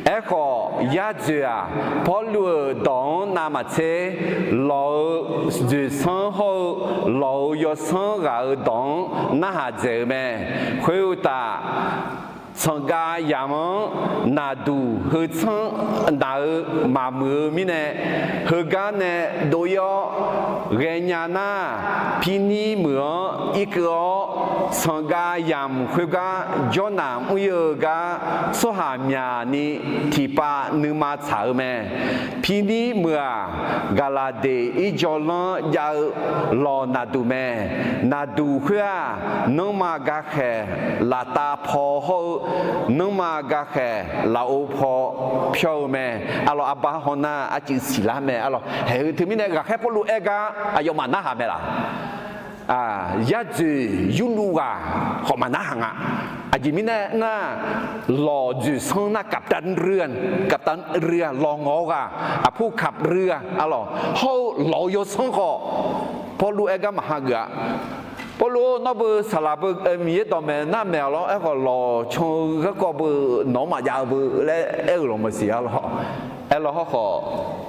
Aerkhawf yar dzoeq-aq, Pawrluv-euq dawq-anr navmaqtser lawq-eu dzoeqsanr hawr-eu lawq-euq yawsanr ghaq-euq dawq-anr narhaq dzaeq-eu mae. Khoeruqtaf, tsanqgav yamq-anr naqduq heu tsanr naq-eu maqmuiq-eu mirnae, heugar nae dov ir-awr ghaenya nar, Pirnir meuq-anr irkeuv-awr, tsanqgav yamq khoergar jawrnaq mr ir-eu gar tsawrhaq myaqni tiqpav nuima tsaq-eu mae. Pirnir meuq-aq, Gaqlaqdeq irjawlanr jav-eu lawq naqduq mae. Naqduq khoer-aq, nanrma gakhaeq laftav paw hawr-eu, nanrma gakhaeq lafov paw pyawr-eu mae. Arlawq, arbar hawnar arcuiv siqlar mae arlawq. Haeq-eu teumirnae ghaqkhaer Pawrluv aer gar aqyawfmaf narhaq mae laf? Yar dzoeq yurluv ghaq khawf maqnarhaq nga. Aqjeq mirnae nar, lawq dzoeqsanr nar กัปตันเรือ, กัปตันเรือ lawq ngawq-eu ghaq, ผู้ขับเรือ arlawq, hawr-eu lawq-eu yawsanr khawf Pawrluv aer gar maqha geuf-a. Pawrluv-or, nawr beu saqlaq beu Miqyaer dawqmaeq nar maeq-awq lawr. Aerkhawf lawq can-eu garkawv beu nawq-anr maqjav-eu beu laer aer-euq lawq maqsiq arlawq. Aerlawr hawrkhawf,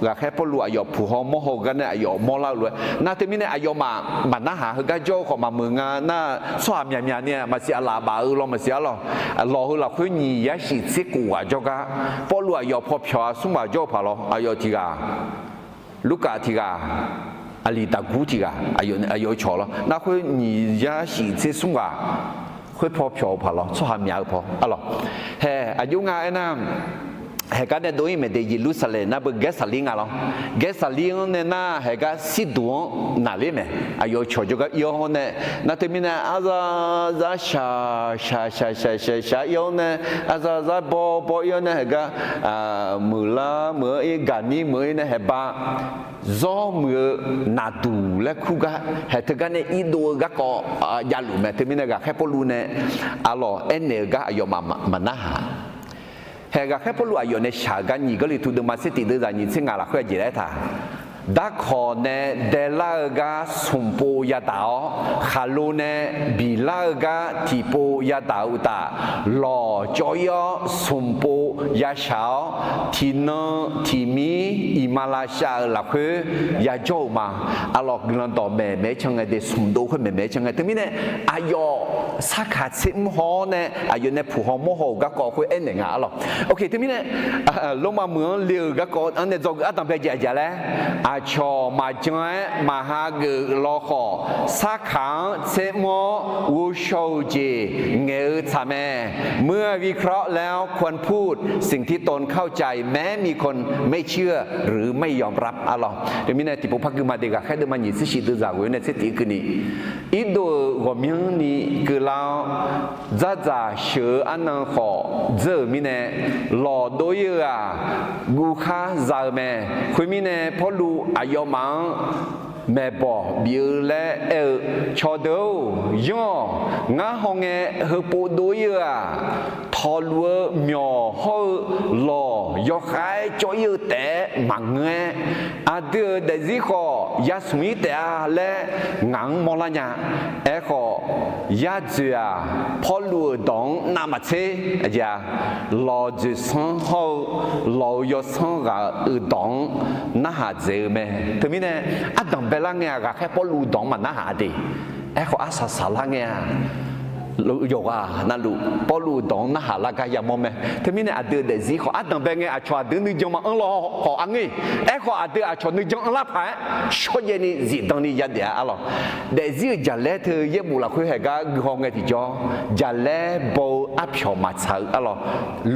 ghaqkhaer Pawrluv aqyawf puq haw mawr haw-eu gar nae aqyawf mawrlar-eu lof-aer nar, teumirnae aqyawfmaf maqnarhaq heugar jawr-eu khawf maqmuiq nga nar, tsawrhaq myaqmyaq ni maqsiq aqlaf baf-eu lawr maqsiq arlawq. Lawq heu lafkhoer nyiq yar shif tser kof ghaq jawrgar Pawrluv aqyawf paw pyawq-a smr ghaq jawr-eu paq lawr. Aqyawf tiq ghaq, Lurkaf tiq ghaq, Aqliqdaqgur tiq ghaq, aqyawf-eu cawq lawr. Nar khoer nyiq yar shif tser smr ghaq khoer paw pyawq-eu paq lawr, tsawrhaq myaq-eu paw arlawq. Haeq aqjox nga aernar, haeq gar nae dov-ir maeq de Yeqlursaqlaeq nar beu Gaersaqlir nga lawr. Gaersaqlir-anr nae nar haeq gar Sirduq-anr naqler mae. Aqyawf-eu cawq jawrgar ir-awr hawr nae, nar teumirnae arzar zar shaq shaq shaq shaq shaq shaq ir-awr nae, arzar zar bawr bawr ir-awr nae haeq gar muiqlar muiq-anr ir, gaqnir muiq-anr ir nae haeq ba zawr muiq-eu naqduq laer kur gar haeq teugar nae irdov-eu garkawv javluf mae. Teumirnae ghaqkhaer Pawrluv nae arlawq aernaeq-eu gar aqyawfmaf maqnarhaq. Haeq ghaqkhaer Pawrluv aqyawf nae shaq-eu gar nyiq Gawrliqtu deuvma tser tiq deuvzaq nyiq tser ngaq lafkhoer aqjeq laer taq. Darkawq nae daelar-eu gar smq pov yadaq-awr, khaqlo nae biqlar-eu gar tiqpov yadaq-eu uqtaf, lawq cawv-ir-awr smq pov yashaq-awr, tiqnan tiqmir iqmalavshav-euq lafkhoer yajawr-euq ma. Arlawq, guiqlanq dawqmaeq maeq-aer can ngae de, smq dov khoer maeq maeq-aer can ngae. Teumirnae aqyawf sarkaq tser mr haw-awr nae aqyawf nae puq haw mawr haw-euq garkawv khoer aernaeq nga arlawq. Oke, teumirnae Lormav meuq-anr le-euq garkawv-anr nae dzawgeuf ardanq bae jeq aqjeq laer, aqcawq maqjan-aer maqha geuf law khawf, sarkaq-anr tser mr-awr ghovshaw-euq jeq ngaeq-eu tsaq mae. เมื่อวิเคราะห์แล้วควรพูดสิ่งที่ตนเข้าใจ แม้มีคนไม่เชื่อหรือไม่ยอมรับ arlawq. Teumirnae tiqpov par gui ma de ghaqkhaer deuvma nyiq tser shif deuvzaq ghoe nae tser tiq keuvni, irdov-euq ghawqmyanrni keuvlar-awr, dzardzaq sheuq-eu arnan khawf dzeur-euq mirnae, lawq dov-ir-eu-aq, guvkhar za-eu mae. Khoermirnae Pawrluv aqyawfmaf-anr maeqbawq bif-eu laer aer-eu, Cawqdeuq-or, yanr-awq. Ngar hawngae heupov dov-ir-eu-aq, tawqluf-eu myawq hawr-eu lawq yawkhav-aer cawv-ir-eu taef-aer maqngeur-aer, aqdui-euq daefzir khawf yasmq-ir taef-a laer ngaq-anr mawrlar nya. Aerkhawf, yadzoeq-aq, Pawrluv-euq dawq-anr navmaqtser, lawq dzoeqsanr hawr-eu lawq-euq yawsanr ghaq-euq dawq-anr narhaq dzaeq-eu mae. Teumirnae, ardanq baelar ngae-aq, ghaqkhaer Pawrluv dawq-anr maqnarhaq de. Aerkhawf, arsaq saqlar ngae-aq, yawqghaq navluf Pawrluv dawq-anr narhaq lar gar yamawr mae. Teumirnae, aqdui-euq daefzir khawf ardanq bae ngae, aqcawq aqdui nuijan maqanr law khawf arngeur. Aerkhawf, aqdui aqcawq nuijan anrlar paq-aer shawrjaev ni zifdan ni yadaef-a arlawq. Daefzir-euq jaqlaer teu yaerbof lafkhoer haeq gar guihaw ngae tiqjawr, jaqlaer baw-eu arpyawq maqtsaq-eu arlawq.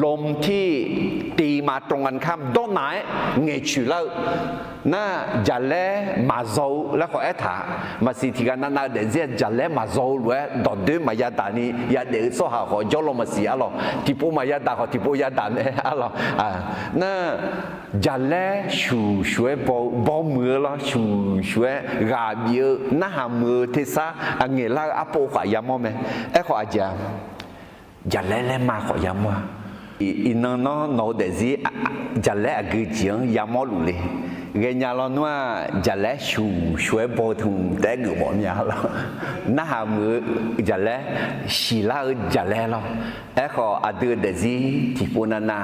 ลมที่ตีมาตรงกันข้าม dawrnaq-aer ngaeqcoeq lar-eu nar, jaqlaer maqzaw-eu laer khawf aertaq-a. Maqsiq tiqghaq navnav-eu daefzir-aq, jaqlaer maqzaw-eu lof-aer dawqdoer maqya daq ni yadaef-eu tsawrhaq khawf jawrlaw maqsiq arlawq. Tiqpov maqya daq khawf tiqpov ya daq mae arlawq. Nar, jaqlaer shuq shuq-aer baw-eu, baw muiq-eu lawr, shuq shuq-aer ghaq bif-eu narhaq muiq-eu tersar, aqngaeq lar-eu arpov khawf yamawr mae. Aerkhawf aqjeq-aq, jaqlaer laerma khawf yamawr-a. Iqnan nawr nawq-eu daefzir jaqlaer aqgeu jeq-anr yamawr luf le. Ghaenya lawnmr-aq, jaqlaer shuq shuq-aer baw-eu tmq taef-aer geufmawf mya lawr. Narhaq muiq-eu jaqlaer, siqlar-eu jaqlaer lawr. Aerkhawf, aqdui-euq daefzir tiqpov navnav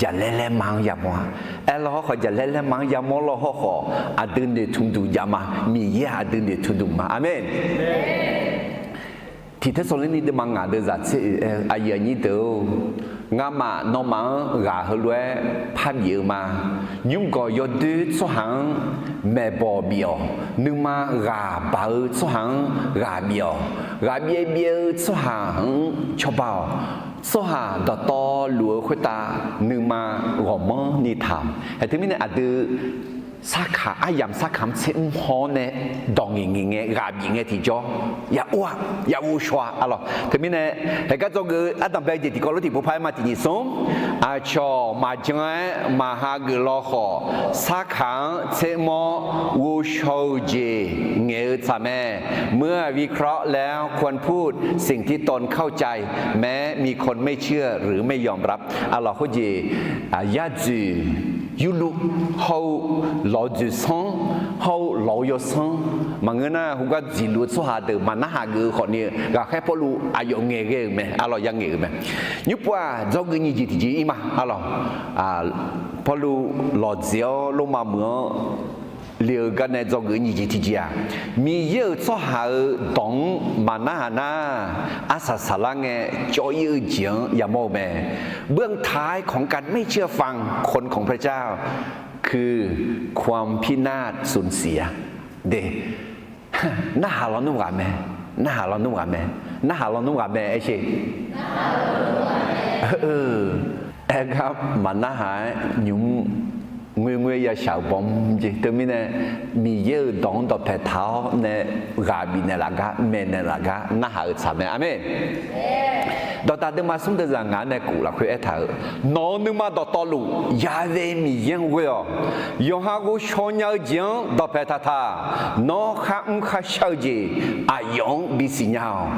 jaqlaer laerma-anr yamawr-a. Aerlawr hawrkhawf, jaqlaer laerma-anr yamawr lawr hawrkhawf, aqdui noeqtmq duq jav ma. Miqyaer-aq aqdui noeqtmq duq ma. Aqmeq. Tiqtersaqlirni deuvma ngaq deuvzaq tser oe-aer-eu, aqyuif aqnyir deuq-or, ngamaf nawmaf-anr ghaq heulof-aer parbif-eu ma. Nymrgawq yawdoer tsawrhaq-anr maeqbawq bif-awq. Nuima ghaq baq-eu tsawrhaq-anr ghaq bif-awq. Ghaqbyaev byaev-eu tsawrhaq-anr cawba-awq. Tsawrhaq dawqtawvluf-eu khoertav nuima ghawqmanrni taq-awq. Haeq teumirnae aqdui sarkaq aryamq sarkaq-anr tser mr haw-awr nae dawq ngaeq ngaeq ngae ghaq bif ngae tiqjawr, ya or-a, ya ghovshaw-a arlawq. Teumirnae, haeq gar dzawgeuf-eu ardanqbae jeq tiqkawv lof tiqpov paq-aer ma tiqnyiq smr, aqcawq maqjan-aer maqha geuf law khawf, sarkaq-anr tser mr-awr ghovshaw-eu jeq ngaeq-eu tsaq mae. เมื่อวิเคราะห์แล้วควรพูดสิ่งที่ตนเข้าใจ แม้มีคนไม่เชื่อหรือไม่ยอมรับ arlawq. Khoerjeq yadzoeq yurluv hawr-eu lawq-eu dzoeqsanr hawr-eu lawq-eu yawsanr maqngeur nar, heugar dziqluf-eu tsawrhaq deuq maqnarhaq geuf-eu khawfni, ghaqkhaer Pawrluv aqyawf ngaeqghae-euq mae arlawq, ya ngaeq-euq mae. Nymrpov-aq dzawgeuf nyiq jeq tiqjeq ir ma arlawq. Pawrluv lawqdzaeq-awr Lormav meuq-anr le-eu gar nae dzawgeuf nyiq jeq tiqjeq-aq, Miqyaer-euq tsawrhaq-euq dawq-anr maqnarhaq nar, arsaq saqlar ngae cawv-ir-eu jeq-anr yamawr-eu mae. เบื้องท้ายของการไม่เชื่อฟังคนของพระเจ้า คือความพินาศสูญเสีย de. Narhaq lawnmr ghaq mae. Narhaq lawnmr ghaq mae. Narhaq lawnmr ghaq mae aer sher. Aer gar maqnarhaq-aer nymq-mr ngoerngoer yashaq-euq bawmr jeq. Teumirnae, Miqyaer-euq dawq-anr dawqpae taq-awr nae ghaq bifnaeq laf gar, maeqnaeq laf gar narhaq-eu tsaq mae. Aqmeq. Dawqdaq deuvma smr deuvzaq ngaq-anr nae kuf lafkhoer aertaq-euq, nawq-euq nuima dawqtawvluf Yaqve Miqyaer-anr ghoe-awq. Yawqha ghovshaw nya-eu jeq-anr dawqpae taq taq. Nawr kharmr kharshar-eu jeq aqyawf-anr bisiq nya-awq.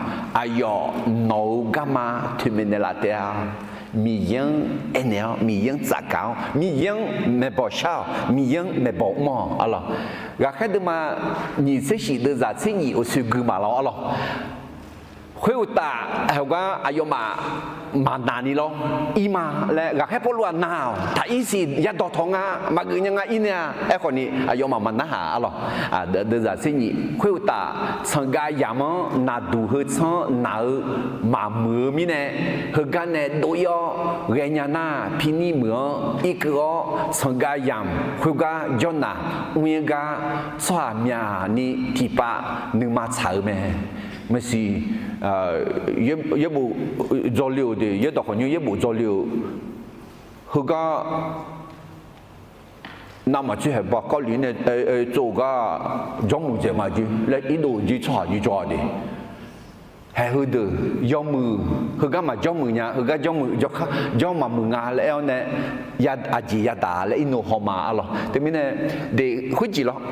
Aqyawf nawq-euq garma toeqmaeq naeqlaf taef-a. Miqyaer-anr aernaeq-awr, Miqyaer-anr tsafgaq-awr, Miqyaer-anr maeqbawq shar-awq. Miqyaer-anr maeqbawq mr-awq arlawq. Ghaqkhaer deuvma nyiq tser shif deuvzaq tser nyiq uqshoe gui maqlawr arlawq. Khoeruqtaf, heugar aqyawfmaf maqnaq ni lawr, ir ma laer ghaqkhaer Pawrluv-aq naq-awq. Taq ir siq yadawq tawq nga, maqgeuf nya nga ir nae-a. Aerkhawf ni aqyawfmaf maqnarhaq arlawq. Deuvzaq tser nyiq khoeruqtaf, tsanqgav yamq-anr naqduq heu tsanr naq-eu maqmuiq-eu mirnae, heugar nae dov-ir-awr ghaenya nar, Pirnir meuq-anr irkeuv-awr tsanqgav yamq khoergar jawrnaq mr-ir gar, tsawrhaq myaqni tiqpav nuima tsaq-eu mae. Maqsiq, yaerbof dzawle-euq de, yaerdawq khawqnymr yaerbof dzawle-euq heugar navmaqtser haeq ba kawrlif nae tsov-eu gar jawrmuiq dzaeq ma jir laer irdov jir tsawrhaq jir jawr-a de. Ae, heudeuq yawmuiq, heugar maqjawr muiq nya, heugar jawr muiq, jawrkhar jawr maqmuiq nga laer aer-awr nae, aqjeq yadaq laer irnov haw ma arlawq. Teumirnae, de khoerjeq lawr,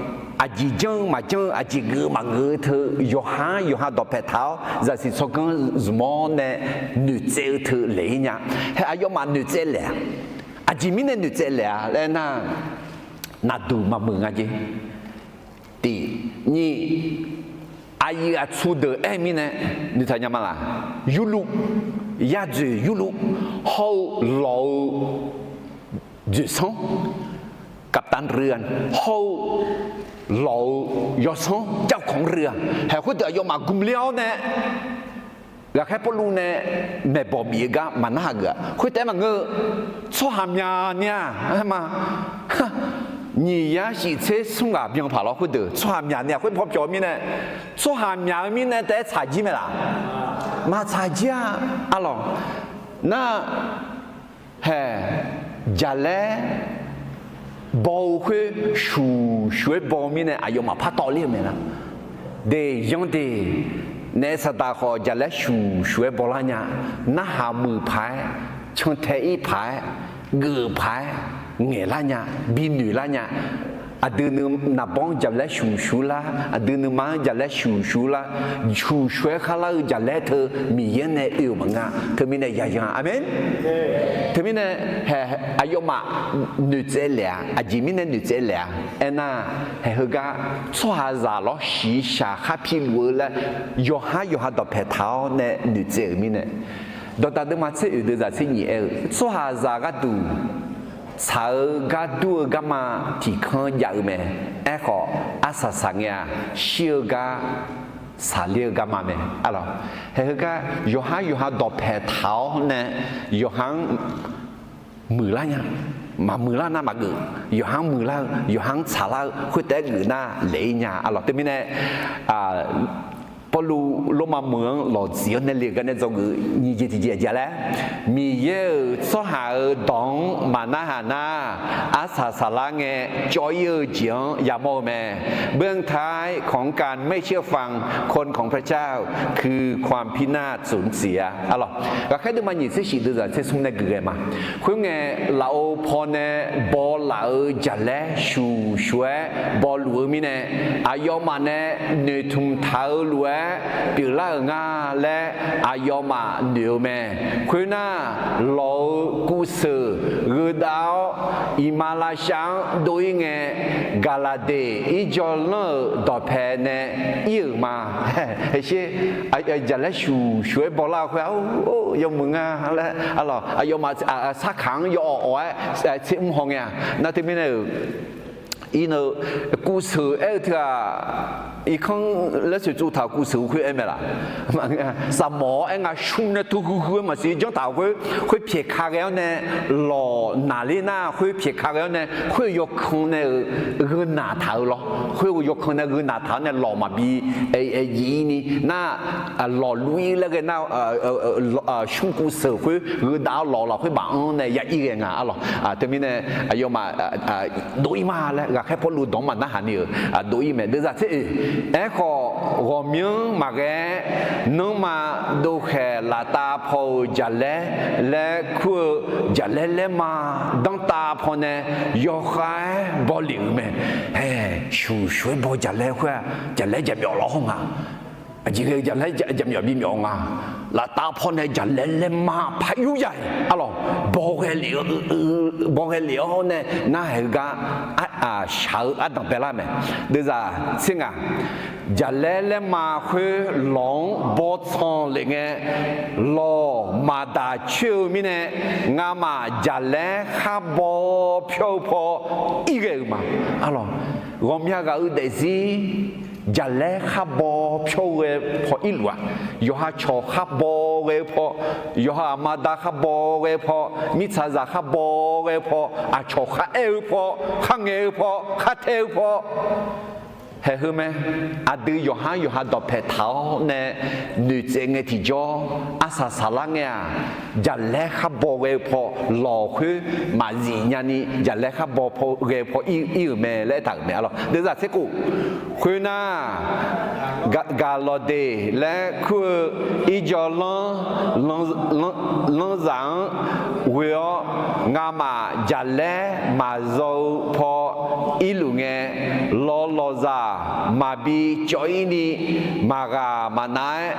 aqjeq janr-eu maqjanr-eu, aqjeq geuf-eu maqgeuf-eu teu, yawqha-anr yawqha dawqpae taq-awr, zaqsiq tsawrganr zmq-awr nae noeqtsaev-eu teu laeq-ir nya. Hae, aqyawfmaf noeqtsaev laeq-a. Aqjeq mirnae noeqtsaev laeq-a laer aernar, naqduq maqmuiq nga jeq. Tiq, nyiq, aqyuif aqtsu deuq aer-eu mirnae, noeqtaq nya ma laq? Yurluv, yadzoeq yurluv, hawr-eu lawq-eu dzoeqsanr, กัปตันเรือ hawr-eu lawq-eu yawsanr เจ้าของเรือ hae, khoerdeuq aqyawfmaf gmq ler-awr nae, ghaqkhaer Pawrluv nae maeqbawq bif-eu gar maqnarhaq geuf-a. Khoertaef-aer maqngeur-eu, tsawrhaq myaq ni-aq, aer ma, nyiq yar shif tser smr ghaq byan paq lawr khoerdeuq tsawrhaq myaq ni-aq, khoer paw pyawq-eu mirnae, tsawrhaq myaq-eu mirnae taef-aer tsaq jir mae laq? Maqtsaq jir-a arlawq. Nar, hae, jaqlaer baw-eu khoer shuq shuq-aer baw-eu mirnae aqyawfmaf partawv ler-eu mae nar. De, yanr de, naef saqdaq khawf jaqlaer shuq shuq-aer bawlar nya. Narhaq muiq paq-aer, cantae ir paq-aer, geuf paq-aer, ngaeqlar nya, binoeq lar nya. Aqdui nuima naqbawr-anr jaqlaer shuq shuq lar, aqdui nuima-anr jaqlaer shuq shuq lar, shuq shuq-aer kharlar-eu jaqlaer teu Miqyaer nae oe-euq maqngeur-a. Teumirnae yaqyan, aqmeq. Teumirnae, hae, aqyawfmaf noeqtsaev laeq-a. Aqjeq mirnae noeqtsaev laeq-a aernar, hae, heugar tsawrhaqzaq lawr shiqshaq khar piluf-eu laer, yawqhar yawqha dawqpae taq-awr nae noeqtsaev-euq mirnae, dawqdaq deuvma tser oeq deuvzaq tser nyiq aer-eu, tsawrhaqzaq gharduq tsaq-eu gar dur-eu garma tiqkanr jav-eu mae. Aerkhawf, arsaq saq ngae-aq, shir-eu gar saqler-eu garma mae arlawq. Hae, heugar yawqhar yawqha dawqpae taq-awr nae, yawqha-anr muiqlar nya. Maqmuiqlar nar maqgeuf. Yawqha-anr muiqlar-eu, yawqha-anr tsaqlar-eu khoertaef-aer geuf nar laeq-ir nya arlawq. Teumirnae, Pawrluv Lormav meuq-anr lawqtsuif-awr nae le-eu gar nae dzawgeuf nyiq jeq tiqjeq aqjeq laer, Miqyaer-euq tsawrhaq-euq dawq-anr maqnarhaq nar, arsaq saqlar ngae cawv-ir-eu jeq-anr yamawr-eu mae. เบื้องท้ายของการไม่เชื่อฟังคนของพระเจ้า คือความพินาศสูญเสีย arlawq. Ghaqkhaer deuvma nyiq tser shif deuvzaq tser smr nae geuf ghae ma. Khoerngae, lafov pawnae baw laf-euq jaqlaer shuq shuq-aer bawluf-eu mirnae, aqyawfmaf nae noeqtmq taq-eu lof-aer pyeuflar-euq nga laer aqyawfmaf noeq-eu mae. Khoernar, lawq-euq kuvseuq gheudav-awr, iqmalavshav-anr dov-ir ngae, Gaqlaqdeq irjawvlanr-euq dawqpae nae ir-euq ma. Sher, jaqlaer shuq shuq-aer bawlar-eu khoer-a, yawmuiq nga laer arlawq, aqyawfmaf sarkaq-anr yawawq awq-aer tser mr haw ngae-a. Nar teumirnae-euq, iqnan-eu kuvseuq aer-eu teu-aq, irkanr laer soeqtsuv taq-euq kuvseuq-eu khoer aer mae laf? Saqmawf-awr aer nga, shmr nae tu huiq huiq-aer maqsiq janr taq-euq khoer, khoer pyaeq ka ghae-awr nae lawq naqler nar, khoer pyaeq ka ghae-awr nae khoer-eu yawkan nae-euq gheu naq taq-eu lawr. Khoer-eu yawkan nae gheu naq taq-awr nae lawq maqbi jif ni nar, lawq luf-ir laer ghae nar, shmr kuvseuq khoer gheu dav-awr lawq lafkhoer baf-anr nae ya ir ghae nga arlawq. Teumirnae aqyawfmaf dov-ir ma laer ghaqkhaer Pawrluv dawq-anr maqnarhaq ni-euq dov-ir mae. Deuvzaq tser oeq, aerkhawf ghawqmyanr maqghae-aer, nanrma dovkhaeq laftav paw-euq jaqlaer laer kur-eu jaqlaer laerma danrtav pawnae yawkhav-aer baw lef-euq mae. Hae, shuq shuq-aer baw jaqlaer khoer-aq, jaqlaer jaqmyawf lawr haw nga. Aqjeq ghae-eu jaqlaer jaqmyawf bimyawf nga. Laftav pawnae jaqlaer laerma par yur ya-iq arlawq, baw ghae lef-awr nae narhaq-eu gar shaq-eu ardanq baelar mae. Deuvzaq tser ngaq, jaqlaer laerma khoer lawq-anr bawtsanq lef ngae, lawq maqdaq coer-eu mirnae, ngamaf jaqlaer khar baw pyawr-eu paw ir ghae-euq ma. Arlawq, ghawqmya ghaq-eu daefzir jaqlaer khar baw pyawr-eu ghae paw irluf-aq, yawqha cawq khar baw ghae-eu paw, yawqha aqma da khar baw ghae-eu paw, mirtsaqzaq khar baw ghae-eu paw, aqcawq khar aer-eu paw, khar ngaeq-eu paw, khar tae-eu paw, Haeqheu mae, aqdui yawqhar yawqha dawqpaeq taq-awr nae noeqtsaev ngae tiqjawr, arsaq saqlar ngae-aq, jaqlaer khar baw ghae-eu paw lawq khoer maqzif nyani jaqlaer khar baw ghae-eu paw ir-euq mae laer aertaq-euq mae arlawq. Deuvzaq tser khof, khoernar, gaqlawqdeq laer kur-eu irjawvlanr lanrzaq-anr ghoe-awr, ngamaf jaqlaer maqzaw-eu paw irluf ngae, lawqlawqzaq maqbi cawv-ir ni maqghaq maqnav-aer,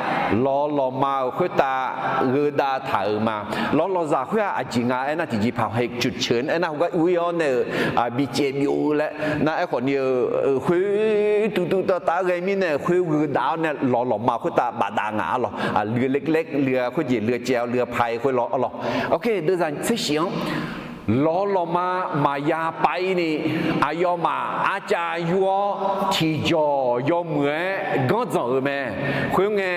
lawqlawqma-euq khoertav gheudav taq-euq ma. Lawqlawqzaq khoer-aq aqjeq nga aernar, tiqjeqpaq haeq cuq ceuq aernar, heugar ur-ir-awr nae-euq bicaev byov-eu laer nar, aerkhawf ni-eu khoer tuv tuv tav tav-aer ghae mirnae khoer gheudav-awr nae lawqlawqma khoertav bafdav nga arlawq. Luiv le le luiv-a khoerjeq luiv caev-awr luiv-a pai khoer lawr arlawq. Oke, deuvzaq tser shif-anr lawqlawqma maqya pav-ir ni, aqyawfmaf arcav yur-awr tiqjawq yawmuiq-aer ganr dzanq-euq mae. Khoerngae,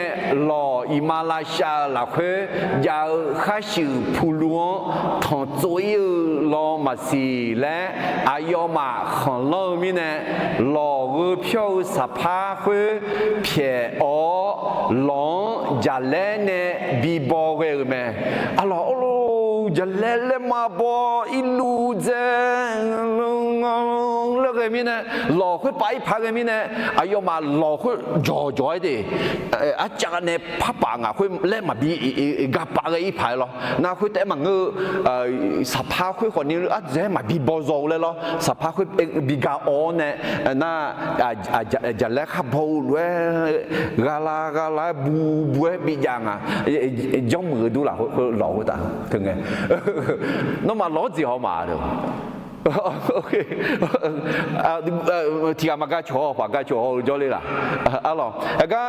lawq iqmalavshav-eu lafkhoer jav-eu kharshuif puqluv-anr tanqtsov ir-eu law maqsiq laer aqyawfmaf khanqlanr-eu mirnae, lawq gheu pyawr-eu saqpar khoer pyaeq-awr, lawq-anr jaqlaer nae bibaw ghae-euq mae. Arlawq, jaqlaer laerma baw irluv dzae laer ghae mirnae, lawq khoer pav-ir paq ghae mirnae, aqyawfmaf lawq khoer jawqjawq-aer de, arcav nae parpaf ngaq khoer laer maqbi gapaf ghae-ir paq-aer lawr. Nar khoertaef-aer maqngeur-eu, saqpar khoer khawf ni ardzaeq-aer maqbi baw zaw-eu laer lawr. Saqpar khoer biga awr-awr nae nar, jaqlaer khar baw-eu lof-aer ghalav ghalav-aer bu bu-aer bijav nga. Janrmuiq-eu dur lafkhoer lawq khoertav teungae, nawmaf lawq-anr jeq haw ma-a. Tiqghaq maqgar cawq haw, paq gar cawq haw-eu jawrler laf. Arlawq, aqgar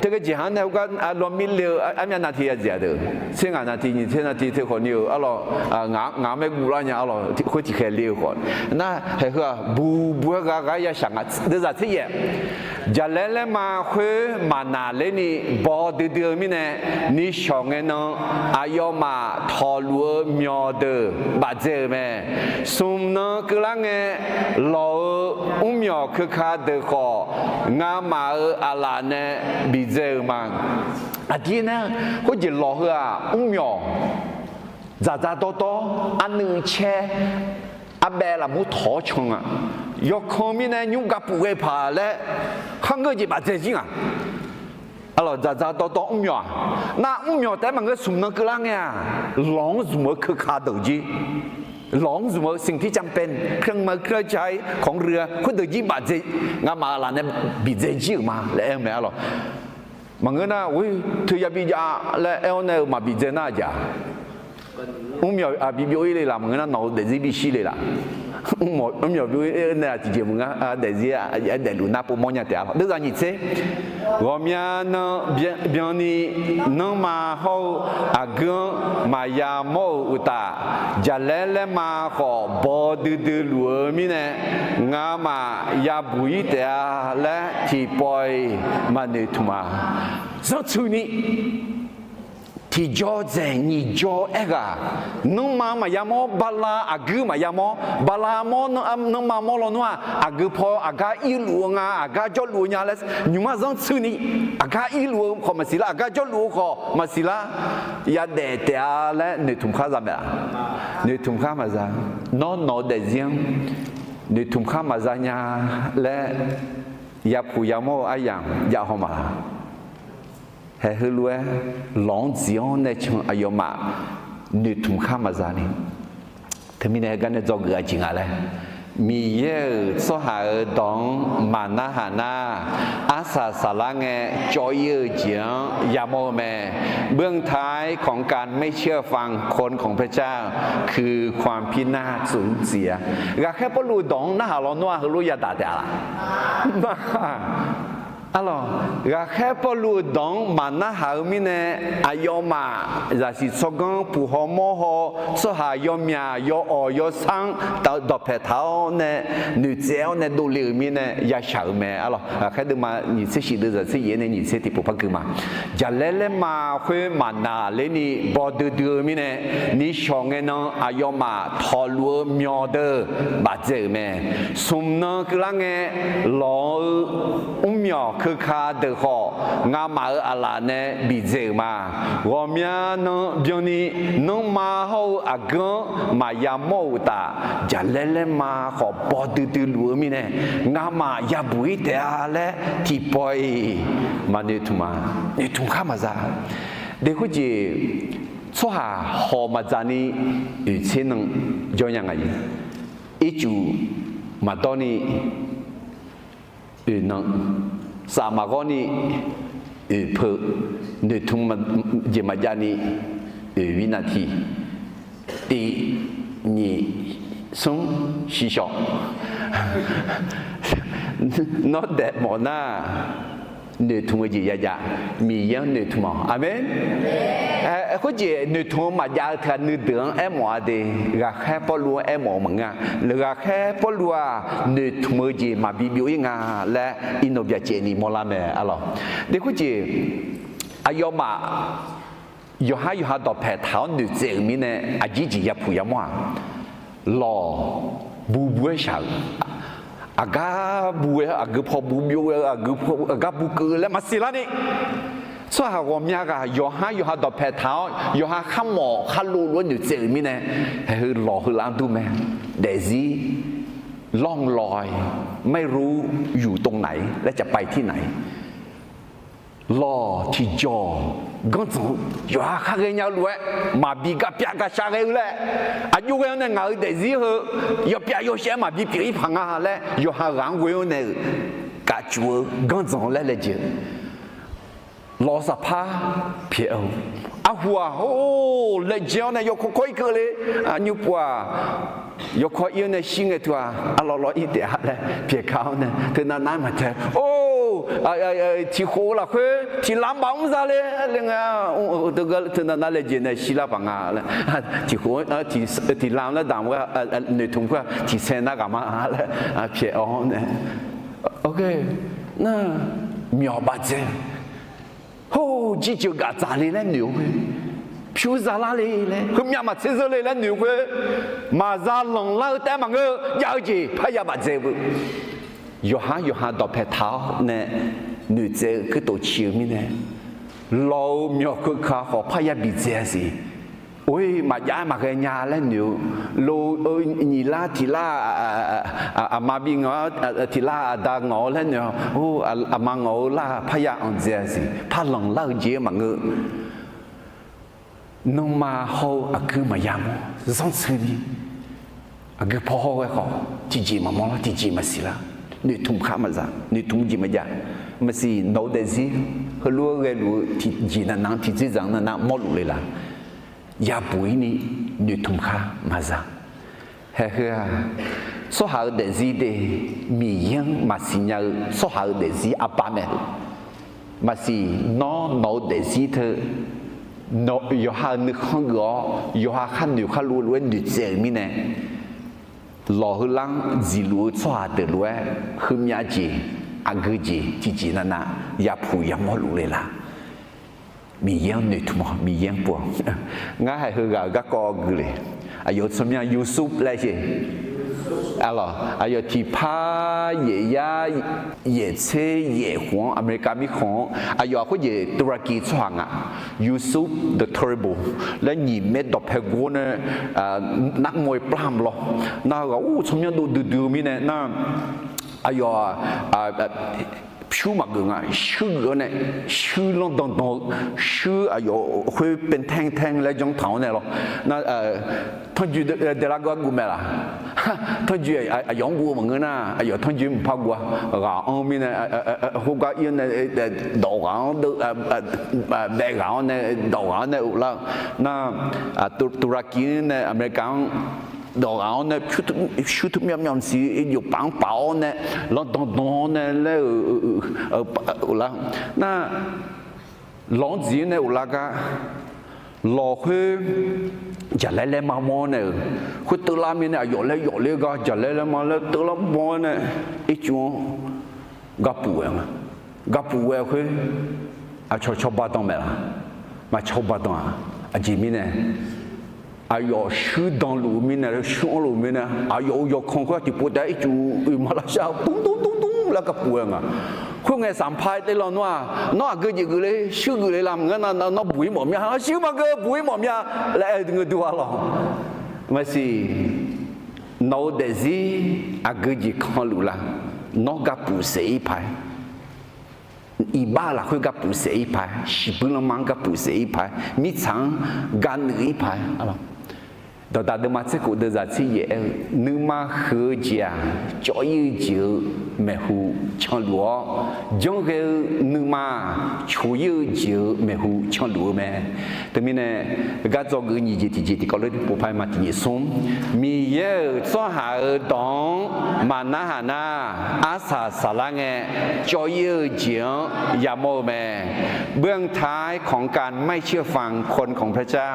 teugar jeqhaq-anr nae heugar lawmir le-eu armyav navtiq ya dzaeq-a deuq, tser ngaq navtiq nyiq tser navtiq teu khawf ni-euq arlawq, ngaq-anr maer guvlar nya arlawq, khoer tiqkhaeq le-eu khawf. Nar haeqheu-aq bu bu-aer gha gha-aer yashaq nga. Deuvzaq tser yaef, jaqlaer laerma khoer maqnaq ler ni baw duidui-eu mirnae, nishawq ngae nan aqyawfmaf tawqluf-eu myawq deuq bafdzae-euq mae. Smq nan keuvlar ngae, lawq-euq mrmyawq keuka deuq khawf, ngamaf-euq aqlaf nae bidzae-euq ma. Aqdir nar, khoerjeq lawq heu-aq mrmyawq, dzaqdzaq dawrdawr, arnuiv caer, arbaev lafmur tawq-awr can nga. Yawkan mirnae nymr gapuf ghae paq laer kharngeur jeq bafdzae jir nga. Arlawq, dzaqdzaq dawrdawr mrmyawq-aq, nar mrmyawq taef-aer maqngeur, smq nan keuvlar ngae-aq, lawq-anr zmq-eu keuka deuq jir, lawq-anr zmq-eu สิ่งที่จำเป็น เครื่องไม้เครื่องใช้ของเรือ khoerdeuq jir bafdzae, ngamaf aqlaf nae bidzae jir-euq ma laer aer-eu mae arlawq. Maqngeur nar, or, teuya bijav laer aer-awr nae-eu maqbidzae nar aqjeq-a. Mrmyawq bi byov-ir le laf maqngeur nar, nawq-eu daefzir bishir le laf. Mrmyawq byov-ir nae-aq tiqjeq maqnga, daefzir-a, daefluf nar povmawr nya taef-a lawq. Deuvzaq nyiq tser, ghawqmya nan byanni nanrma hawr-eu aqgeu-anr maqya mawr-euq uqtaf, jaqlaer laerma khawf baw duidui luf-eu mirnae, ngamaf yabuq-ir taef-a laer tiqpawf-iq maqnoeq tmq-a. Zanrtsuini tiqjawr dzaeq nyiq jawr aerghaq, nanrma maqya mawr, bala aqguir maqya mawr, bala mawr, nanrma mawr lawnmr-aq, aqgeu paw aqgar irluf-eu nga, aqgar jawrluf-eu nya laer nymqmar zanrtsuini, aqgar irluf-eu khawf maqsiq lar, aqgar jawrluf-eu khawf maqsiq lar, yadaef taef-a laer noeqtmq khar za mae-aq. Noeqtmq khar maqza. Nawr nawq-eu daefzir-anr noeqtmq khar maqza nya laer yapuq yamawr-eu aryamq jav haw ma-a. Haeq heulof-aer lawq-anr dziq-anr nae can aqyawfmaf noeqtmq khar maqza ni. Teumirnae heugar nae dzawgeuf-a jeq nga laer, Miqyaer-euq tsawrhaq-euq dawq-anr maqnarhaq nar, arsaq saqlar ngae cawv-ir-eu jeq-anr yamawr-eu mae. เบื้องท้ายของการไม่เชื่อฟังคนของพระเจ้า คือความพินาศสูญเสีย. Ghaqkhaer Pawrluv-euq dawq-anr narhaq lawnmr-aq heulof yadaq taef-a laf? Arlawq, ghaqkhaer Pawrluv-euq dawq-anr maqnarhaq-eu mirnae, aqyawfmaf zaqsiq tsawrganr puq haw mawr haw, tsawrhaq yawmyaq yawawq yawsar-anr dawqpaeq taq-awr nae, noeqtsaev-awr nae dovle-euq mirnae yashaq-euq mae. Arlawq, ghaqkhaer deuvma nyiq tser shif deuv zaq tser yaef nae nyiq tser tiqpov par gui ma. Jaqlaer laerma khoer maqnaq ler ni baw duidui-eu mirnae, nishawq ngae nan aqyawfmaf tawqluf-eu myawq deuq bafdzae-euq mae. Smq nan keuvlar ngae, lawq-eu mrmyawq keuka deuq khawf, ngamaf-euq aqlaf nae bidzae-euq ma. Ghawqmya nan byanni nanrma hawr-eu aqgeu-anr maqya mawr-euq uqtaf, jaqlaer laerma khawf baw duidui luf-eu mirnae, ngamaf yabuq-ir taef-a laer tiqpawf-iq maqnoeqtmq ma. Noeqtmq khar maqza. Deqhur jeq, tsawrhaq hawq maqdzaq ni oeq tser nan jawr nya nga-iq. Ircuf maqdawr ni oeq nan, saf maqghawr ni oeq peu, noeqtmq jeq maqjav ni oeq winna tiq, tiq, nyiq, smr, shiqshawq. Nawr daefmawf nar, noeqtmq-eu jeq yajav, Miqyaer-anr noeqtmq-awq. Aqmeq. Khoerjeq noeqtmq-eu maqjav-eu teughaq nuideuq-anr aermawf-a de, ghaqkhaer Pawrluv-anr aermawf-eu maqngeur-a. Ghaqkhaer Pawrluv-aq noeqtmq-eu jeq maqbi byov-ir nga laer iqnan byacaevni mawrlar mae. Arlawq, deqhur jeq, aqyawfmaf yawqhar yawqha dawqpaeq taq-awr noeqtsaev-euq mirnae aqjeq jeq yapuq yamawr-aq, lawq bu bu-aer shaq-euq, aqgar bu-aer aqgeu paw bu byov-eu, aqgeu paw aqgar bu keuv-eu laer maqsiq larni, tsawrhaq ghawqmya ghaq yawqhar yawqha dawqpaeq taq-awr yawqha kharmawf kharlov lof-aer noeqtsaev-euq mirnae, haeq heu lawq heu lar-anr dur mae. Daefzir ร่องรอย ไม่รู้อยู่ตรงไหน laer caqpae tir naq-ir. Lawq tiqjawq ganrdzanq-eu yawqha khar ghaenya-eu lof-aer maqbi garpyav garshar ghae-eu laer, aqjox ghae-awr nae ngaq-euq daefzir heu yawpyav yawshaev-aer maqbi pyeuf-ir paq nga laer yawqha ghaq-anr ghoe-awr nae-euq kafcuf-eu ganrdzanq laer laejae-eu lawq saqpar pyaeq-eu, arhu-aq or laejae-awr nae yawkawr kawr-ir keuvle, nymrpov-aq yawkawr ir-awr nae shir ngae teu-aq arlawr lawr ir taef-a laer pyaeq ka-awr nae teunav nav-aer maqtae or, tiqkhof-eu lafkhoer tiqlam baf mr za le le nga, teunav nav laejae nae shirlar paq nga laer, tiqkhof tiqlam laer damq-eu noeqtmq khoer-aq tiqsaer nar ghaq ma laer pyaeq-awr nae, nar myawq bafdzae Hawr-eu jirjeuq gaf dzaqle laer noeq-eu khoer, pyur zalar le laer, heumyav maqtser zeur le laer noeq-eu khoer, maqza lanqlar-eu taef-aer maqngeur-eu jav-eu jeq parya bafdzae-eu beu. Yawqhar yawqha dawqpae taq-awr nae noeqtsaev-eu kuirtof ciq-eu mirnae, lawq-eu myawq keuka khawf parya bidzae-a siq. Or-ir maqjav-aer maqghae nya laer noeq-eu, lo-eu nyiq lar tiq lar aqma bi ngawq-ar, tiq lar aqda ngawq-eu laer noeq-a. Aqma ngawq-eu lar parya anqdzae-a siq, par lanqlar-eu jeq-aer maqngeur. Nanrma hawr-eu aqgeu maqya mawr zanrtsuini, aqgeu paw hawr ghae khawf tiqjeq maqmawr lar, tiqjeq maqsiq lar, noeqtmq khar maqza, noeqtmq jeq maqjav. Maqsiq nawq-eu daefzir heulof-aer ghaeluf-eu tiqjeq navnav-anr tiqdzer zaq-anr navnav mawrluf le laq. Yabuq-ir ni noeqtmq khar maqza. Haeqheu-aq, tsawrhaq-eu daefzir de, Miqyaer-anr maqsiq nya-eu tsawrhaq-eu daefzir arbar mae. Maqsiq nawr nawq-eu daefzir teu, yawqha-euq nuikhanr geuf-awr yawqha khar noeq khar lov lof-aer noeqtsaev-euq mirnae, lawq heular-anr dziqluf-eu tsawrhaq deuq lof-aer heumyav jeq, aqgeu jeq tiqjeq navnav yapuq yamawr luf le laq. Miqyaer-anr noeqtmq-awq, Miqyaer-anr pov-awq. Ngar haeq heughaq-euq garkawv gui le. Aqyawf-euq tsawrmyanr Yusuf laer sher. Arlawq, aqyawf tiqpar yaef yar yaef tser yaef khof-anr America mirkhanq-anr aqyawf khoerjeq Turkey tsawrhaq nga. Yusuf the Terrible laer nyiq maer dawqpae gor nae narmawr-i plavmq lawr. Nar heughaq-or tsawrmyanr dov duidui-eu mirnae nar, aqyawf pyur maqgeuf nga, shuir geuf-awr nae, shuir lanr dandan-eu, shuir aqyawf khoer เป็นแท่งๆ laer janr taq-awr nae lawr. Nar, tanrjoe daeqlar geu-ar guv mae laq. Tanrjoe aqyawf-anr guv-eu maqngeur nar, aqyawf tanrjoe mqpar guv-a. Ghaq-anr mirnae, khoergar ir-awr nae, dawq ghaq-anr, baef ghaq-anr nae, dawq ghaq-anr nae uvlar-eu. Nar, Turkey nae America-anr dawq ghaq-awr nae, pyur tmr myavmyav siq, jofpaf-anr paf-awr nae, lanrdan dan-awr nae laer-euq, lar, nar, lawq-anr dziq-anr nae of lar gar, lawq khoer jaqlaer laer ma mawr-awr nae-euq, khoer teuvlar mirnae aqyawf laer yawf ler gar jaqlaer laer ma laer teuvlar bawr-awr nae, ircuf-anr gapuf ghae nga. Gapuf ghae khoer, aqcawq cawba dan maeq laq? Maqcawba dan-aq. Aqjeq mirnae, aqyawf shuir danluf-eu mirnae, shuir anrluf-eu mirnae, aqyawf-euq yawqkanq khoer tiqpov taef-aer ircuf oeq ma lavshar-eu dmr dmr dmr dmr laer gapuf ghae nga. Khoerngae, Sanqpaq-aer te lawnmr-aq, nawr aqgeu jeq geuf le, shuir geuf le lar, maqngeur nar, nawr buq-ir mawf mya, shuir maqgeu buq-ir mawf mya laer aer-eu ngeur dur-a lawq. Maqsiq, nawq-eu daefzir aqgeu jeq kanluf lar? Nawr gapuf saef-ir paq-aer, iqbax-eu lafkhoer gapuf saef-ir paq-aer, shiqbuir lanma-anr gapuf saef-ir paq-aer, mirtsaq-anr gaqnuif-ir paq-aer, dawqdaq deuvma tser khof deuvzaq tser yaef aer-eu, nuima huiq-eu jeq-aq, cawv-ir-eu jeq-euq maeqhu canluf-awr, janrghae-eu nuima-aq, coq-ir-eu jeq-euq maeqhu canluf-eu mae. Teumirnae, gar dzawgeuf nyiq jeq tiqjeq tiqkawv lof-aer pov par ma. Tiqjeq smr, Miqyaer-euq tsawrhaq-euq dawq-anr maqnarhaq nar, arsaq saqlar ngae, cawv-ir-eu jeq-anr yamawr-eu mae. เบื้องท้ายของการไม่เชื่อฟังคนของพระเจ้า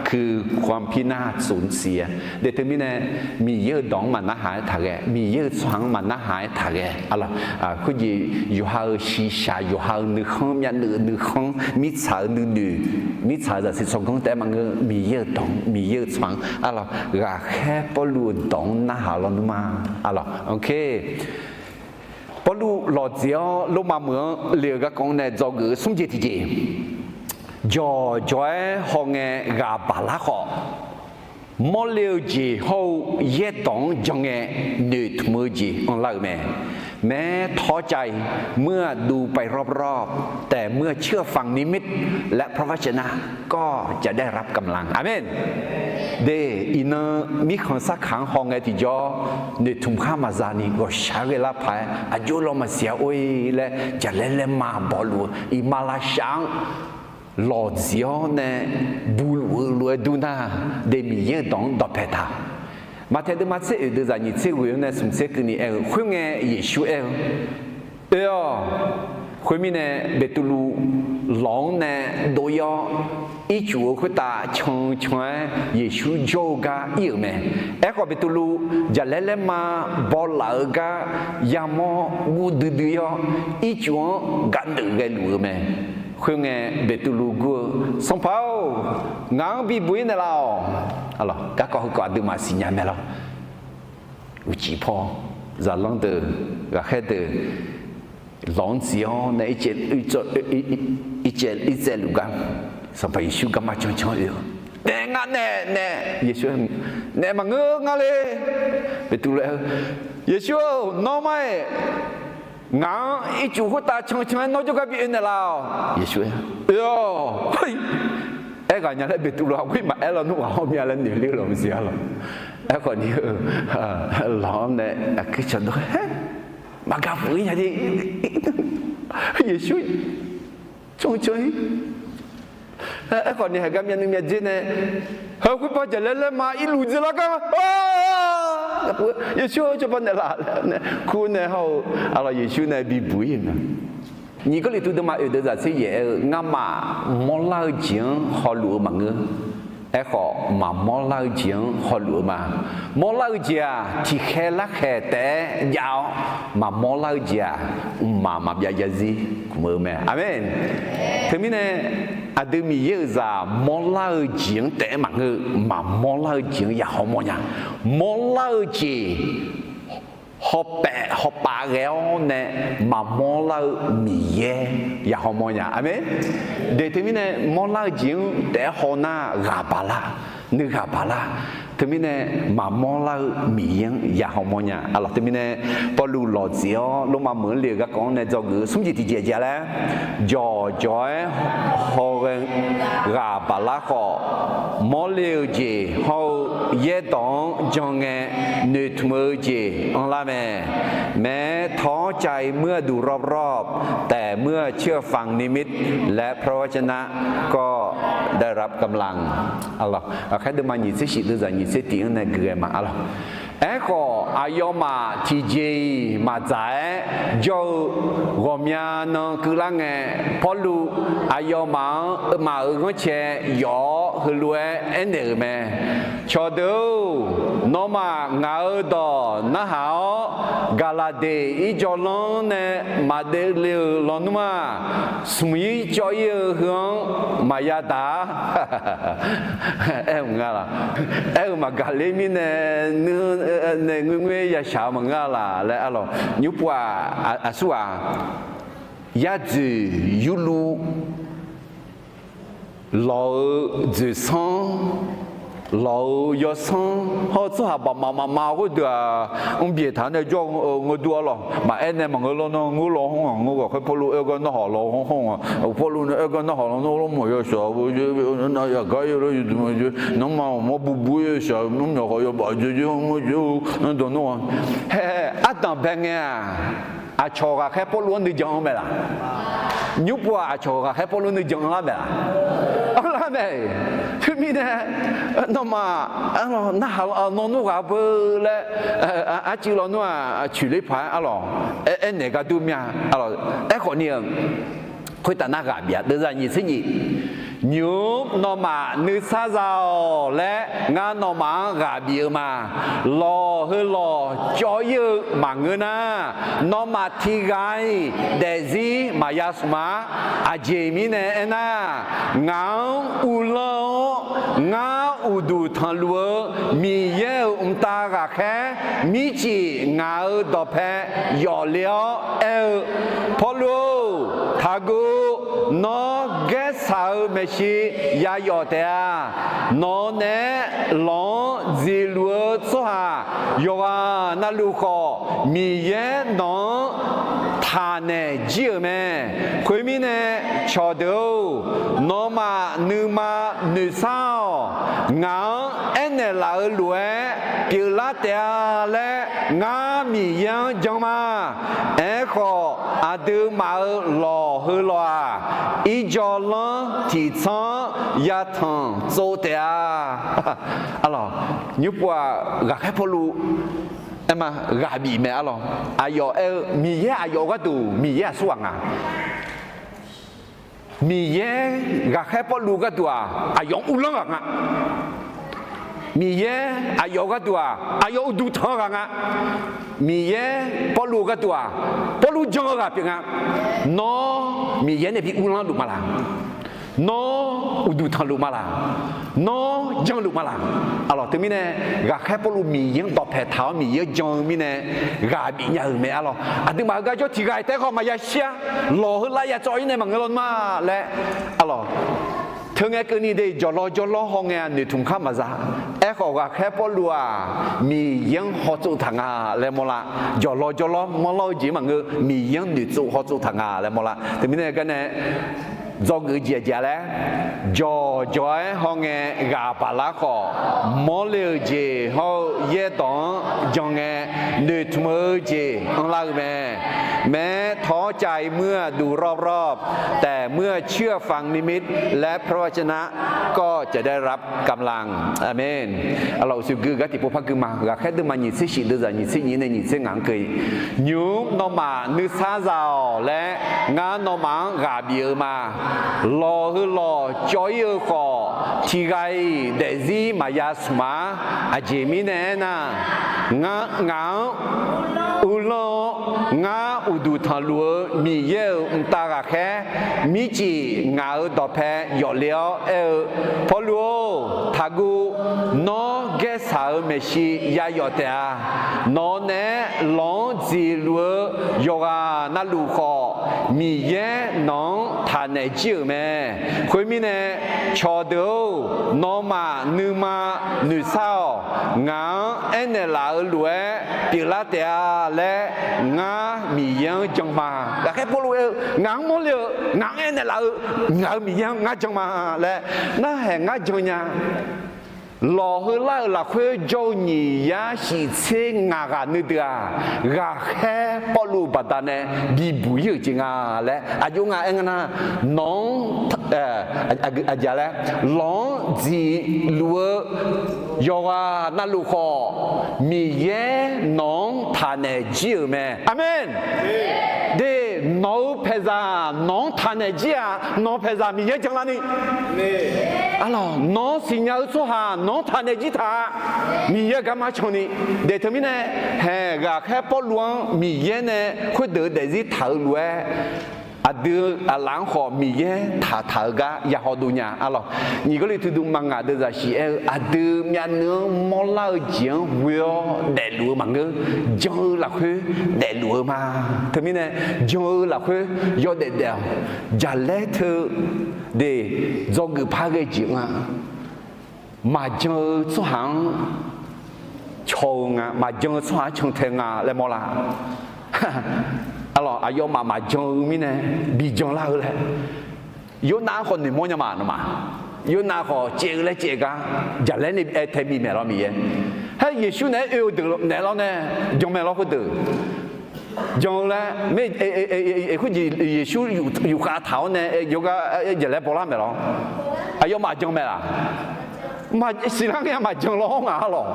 คือความพินาศสูญเสีย Teumirnae, Miqyaer-euq dawq-anr maqnarhaq-aer taqghae, Miqyaer-euq tsawrhaq-anr maqnarhaq-aer taqghae, aqlawq, khoerjeq yawqha-euq shiqshaq, yawqha-euq nuikhanr, myavnuiv-euq nuikhanr, mirtsaq-euq nuinoeq, mirtsaq-euq zaqsiq tsawrganr taef-aer maqngeur, Miqyaer-euq dawq-anr, Miqyaer-euq tsawrhaq-anr, aqlawq, ghaqkhaer Pawrluv-euq dawq-anr narhaq lawnmr-a, aqlawq, Pawrluv lawqtseq-awr Lormav meuq-anr le-eu garkawv-anr nae dzawgeuf-eu smr jeq tiqjeq, jawqjawq-aer hawngae ghaq baqlar khawf, mawrle-eu jeq hawr-eu yaerdawq-anr jan ngae, noeqtmq-eu jeq anrlar-euq mae. แม้ท้อใจเมื่อดูไปรอบๆ แต่เมื่อเชื่อฟังนิมิตและพระวจนะก็จะได้รับกำลัง Aqmeq. De, iqnan mirkhanq sarkaq-anr hawngae tiqjawr, noeqtmq khar maqza ni ghawqshaq ghae lar paq-aer aqjox law maqsiq-a or-e laer jaqlaer laer ma bawluf-eu iqmalavshav-anr lawqtseq-awr nae buluf-eu lof-aer dur nar, de Miqyaer-euq dawq-anr dawqpae taq. Maqtaeq deuvma tser oeq deuvzaq nyiq tser ghoeq-anr nae smq tser keuvni aer-eu, khoerngae Yeqsur aer-eu, Oe-awq. Khoermirnae, Beqtuvluv lawq-anr nae dov-ir-awr, ircuf-eu khoertav can can-aer Yeqsur jawr-eu gar ir-euq mae. Aerkhawf, Beqtuvluv jaqlaer laer ma bawlaf-eu gar yamawr guv duidui-awr, ircuf-anr gaqneuf ghaeluf-eu mae. Khoerngae, Beqtuvluv gur-eu, Sanqpaq-or, ngaq-anr bibuq-ir naeqlaf-awq. Garkawv heukawv aqduimaf siqnya mae lawr. Uqcif paw, zaqlanr deuq, ghaqkhaer deuq, lawq-anr tsi-awr nae ircaev luf gar, Sanqpaq Yeqsur garma cancan oe-eu, Naef nga nae nae. Yeqsur, Naef maqngeur nga le. Beqtuvluv aer-eu, Yeqsur-or, nawr mar-aer ngaq-anr ircuf khoertav cancan-aer nawr jawrgar bi oe naeqlaf-awq. Yeqsur aer, Oe-awq. Aerghaq nya laer Beqtuvluv-aq, khoer maqaer lawnmr ghaq hawr mya laer noeq ler-eu lawq maqsiq-a lawq. Aerkhawf ni-eu, lawq-anr nae aqkuir cawqdawr-aer maqgaq puq-ir nya de. Yeqsur cancan-ir. Aerkhawf ni heugar myavnuiv myavdzer nae, heu khoerbar jaqlaer laer ma irluf dzeurlar gar, Yeqsur-or, cawba naeqlaf laer nae kur nae hawr-eu, aqlawq Yeqsur nae bibuq-ir-euq mae. Nyiq Gawrliqtu deuvma oeq deuvzaq tser yaef aer-eu, Ngamaf mawrlar-eu jeq-anr hawluf-eu maqngeur. Aerkhawf, maqmawr lar-eu jeq-anr hawluf-eu ma. Mawrlar-eu jeq-aq, tiqkhaer larkhaeq taef-aer jav-awr, maqmawr lar-eu jeq-aq, mqmaq maqbyav jav zir kmq-eu mae. Aqmeq. Teumirnae, aqdui Miqyaer-euq zaq mawrlar-eu jeq-anr taef-aer maqngeur-eu, maqmawr lar-eu jeq-anr ya hawmawr nya. Mawrlar-eu jeq hawpaef hawpav ghae-awr nae maqmawr lar-eu Miqyaer ya hawmawr nya. Aqmeq. De teumirnae mawrlar-eu jeq-anr taef-aer hawnar ghaq baq lar, nuighaq baq lar. Teumirnae maqmawr lar-eu Miqyaer-anr ya hawmawr nya. Aqlawq teumirnae Pawrluv lawqtseq-awr Lormav meuq-anr le-euq garkawv-anr nae dzawgeuf-eu smr jeq tiqjeq jeq laer, jawqjawq-aer hawghae ghaq baq lar khawf, mawrle-eu jeq hawr-eu yaerdawq-anr jan ngae noeqtmq-eu jeq anrlar mae. แม้ท้อใจเมื่อดูรอบๆ แต่เมื่อเชื่อฟังนิมิตและพระวจนะก็ได้รับกำลัง Aqlawq, Ghaqkhaer deuvma nyiq tser shif deuvzaq nyiq tser tiq-anr nae guiqghae ma arlawq. Aerkhawf, aqyawfmaf tiqjeq-iq maqdzaq-aer jawr-eu ghawqmya nan keuvlar ngae, Pawrluv aqyawfmaf-anr maf-euq ghanrcae yawf-awr heulof-aer aernaeq-euq mae. Cawqdeuq-or, nawmaf ngaq-euq dawq narhaq-awr, Gaqlaqdeq irjawvlanr nae maqdevle-euq lawnmr-aq, smq ir cawv ir-eu heu-anr maqya daq-a. Aer-eu maqngeur-a laq? Aer-eu maqgaq ler mirnae, nae ngoerngoer yashaq-eu maqngeur-a laq laer arlawq. Nymrpov-aq, aqsur-aq, yadzoeq yurluv lawq-eu dzoeqsanr, lawq-eu yawsanr hawr-eu tsawrhaq baqmaf mafma khoerdeuq-aq, mrbyaeq taq nae jawr-eu ngeur dur arlawq. Maqaer nae maqngeur lawr nar, ngeur law hawr-aq, ngeur ghaqkhaer Pawrluv aer gar narhaq law hawr-aq, Pawrluv nae aer gar narhaq law nar, lawrmawq yawshaq-eu, nar yaqgar yaw lar yawduq ma, nanrma mawr bubu yawshaq-eu, nanrmyawq khawf yawbaf joe joe-anr ngeur joe-eu, dawq nar-a. Hae, ardanq bae ngae-aq, aqcawq ghaqkhaer Pawrluv-anr nuijan-eu mae laq? Nymrpov-aq, aqcawq ghaqkhaer Pawrluv nuijan-anr lar mae laq? Anrlar mae. Teumirnae, nawmaf, narhaq, nawr nmr ghaq beu laer, arcuiv law nmr-aq, coeqler paq-aer arlawq, aernaeq gar dur mir-a. Aerkhawf ni-eu, khoertav nar ghaq bif-a, deuvzaq nyiq tser nyiq. Nymq-mr nawmaf nuisar za-awq laer ngar nawmaf-anr ghaq bif-eu ma. Lawq heu lawq cawv ir-eu maqngeur nar, nawmaf tiqghaq-iq daefzir maqya smq-a. Aqjeq mirnae aernar, ngaq-anr uvlanr-awr, ngar uqduq tanqluf-eu Miqyaer-euq mqtav ghaqkhaer mircif ngaq-euq dawqpae yawfle-awr aer-eu, Pawrluv-or, taqguv. Nawr gaersaq-eu maeqshi yayawf taef-a. Nawq-eu naeq-aer lawq-anr dziqluf-eu tsawrhaq yawqghaq navluf khawf, Miqyaer nawq-anr taqnaeq jir-euq mae. Khoermirnae, cawqdeuq-or, nawmaf nuima noeqsar-awq. Ngaq-anr aernaeq laf-eu lof-aer pyeuflar taef-a laer ngar Miqyaer-anr jan ma. Aerkhawf, aqduimaf-euq lawq heu lawq-aq, irjawvlanr tiqtsanr-anr yatanq tsov taef-a. Arlawq, nymrpov-aq, ghaqkhaer Pawrluv aer ma, ghaq bif mae arlawq. Aqyawf aer-eu Miqyaer aqyawf gharduq Miqyaer aqsurghaq nga. Miqyaer ghaqkhaer Pawrluv gharduq-aq, aqyawf-anr uvlanr ghaq nga. Miqyaer aqyawf gharduq-aq, aqyawf uqduq tanq-eu ghaq nga. Miqyaer Pawrluv gharduq-aq, Pawrluv jan-eu ghaq pyeuf nga. Nawr Miqyaer nae bi uvlanr luf ma laq? Nawr uqduq tanqluf ma laq? Nawr janluf ma laq? Arlawq, teumirnae ghaqkhaer Pawrluv Miqyaer-anr dawqpae taq-awr Miqyaer-anr jan-eu mirnae ghaq bif nya-euq mae arlawq. Aqduimaf heugar jawr tiqghaq-iq taef khawf maqya shir-a. Lawq heu lar ya tsawv ir nae maqngeur lawnmr-a laer arlawq. Teungae keuvni de jawqlawr jawrlawr hawngae-a noeqtmq khar maqza. Aerkhawf, ghaqkhaer Pawrluv-aq, Miqyaer-anr hawtsov taq nga laer mawrlar. Jawqlawr jawrlawr mawrlawr-eu jeq maqngeur, Miqyaer-anr noeqtsov hawtsov taq nga laer mawrlar. Teumirnae garnae dzawgeuf jeq aqjeq-a laer, jawqjawq-aer hawngae ghaq baqlar khawf, mawrle-euq jeq hawr-eu yaerdawq-anr jan ngae, noeqtmq-eu jeq anrlar-eu mae. แม้ท้อใจเมื่อดูรอบๆ แต่เมื่อเชื่อฟังนิมิตและพระวจนะก็จะได้รับกำลัง Aqmeq. Arlawq, uqshoe gui-eu gar tiqpov par gui ma. Ghaqkhaer deuvma nyiq tser shif deuvzaq nyiq tser nyiq nae nyiq tser ngaq-anr keuv-i, nymq-mr nawmaf nuisar za-awq laer ngar nawmaf-anr ghaq bif-eu ma. Lawq heu lawq cawv ir-eu khawf, tiqghaq-iq daefzir maqya smq-a. Aqjeq mirnae aernar, ngaq-anr uvlanr-awr, ngar uqduq tanqluf-eu Miqyaer-euq mqtav ghaqkhaer mircif ngaq-euq dawqpae yawfle-awr aer-eu, Pawrluv-or, taqguv. Nawr gaersaq-euq maeqshi yayawf taef-a. Nawq-eu naeq-aer lawq-anr dziqluf-eu yawqghaq navluf khawf, Miqyaer nawq-anr taqnaeq jir-euq mae. Khoermirnae, cawqdeuq-or, nawmaf nuima noeqsar-awq. Ngaq-anr aernaeq laf-euq lof-aer pyeuflar taef-a laer ngar Miqyaer-anr jan ma. Ghaqkhaer Pawrluv aer-eu, ngaq-anr mawrle-eu, ngaq-anr aernaeq laf-eu, ngaq-euq Miqyaer-anr ngar jan ma laer narhaq ngar jan nya. lawq heular-euq lafkhoer jawr-eu nyiq yar shif tser ngaq ghaq nuideuq-aq, ghaqkhaer Pawrluv-euq baqdanae bibuq ir-euq jeq nga laer aqjox nga aer nga nar, nawq-anr, aqjeq laer, lawq-anr dziqluf-eu yawqghaq navluf khawf, Miqyaer nawq-anr taqnaeq jir-euq mae. Aqmeq. De, nawq-eu paeqzaq nawq-anr taqnaeq jir-aq, nawq-eu paeqzaq Miqyaer janlarni, arlawq, nawq-anr siqnya-eu tsawrhaq nawq-anr taqnaeq jir taq-a. Miqyaer garma canni. De teumirnae, haeq ghaqkhaer Pawrluv-anr Miqyaer nae khoerdeuq-eu daefzir taq-eu lof-aer, aqdui aqlaf-anr khawf Miqyaer taqtaq-eu gar yahaw dov nya, arlawq. Nyiq Gawrliqtu dm maqngaq deuvzaq shif aer-eu, aqdui myavnuiv-anr mawrlar-eu jeq-anr ghoe-awr daefluf-eu maqngeur. Jan-eu lafkhoer daefluf-eu ma. Teumirnae, jan-eu lafkhoer yawdaef daef-awq. Jaqlaer teu de, dzawgeuf par ghae jeq nga. Maqjan-eu tsawrhaq-anr caw-eu nga, maqjan-eu tsawrhaq-anr cantae nga laer mawrlar. Arlawq, aqyawfmaf maqjan-eu mirnae bijan lar-eu laer, Yornav-anr khawf noeqmawr nya ma nawmaf. Yornav khawf caev-eu laer caev gar, jaqlaer nae aer tae bi maeq lawr Miqyaer. Haer Yeqsur naeq-aer oe-eu deuq naeq lawr nae, jan mae lawr khoerdeuq. Jan-eu laer, khoerjeq Yeqsur yufkhav taq-awr nae jawrgar jaqlaer bawlar maeq lawr. Aqyawfmaf jan mae laq? Siqlar ngae maqjan lawr ngaq arlawq.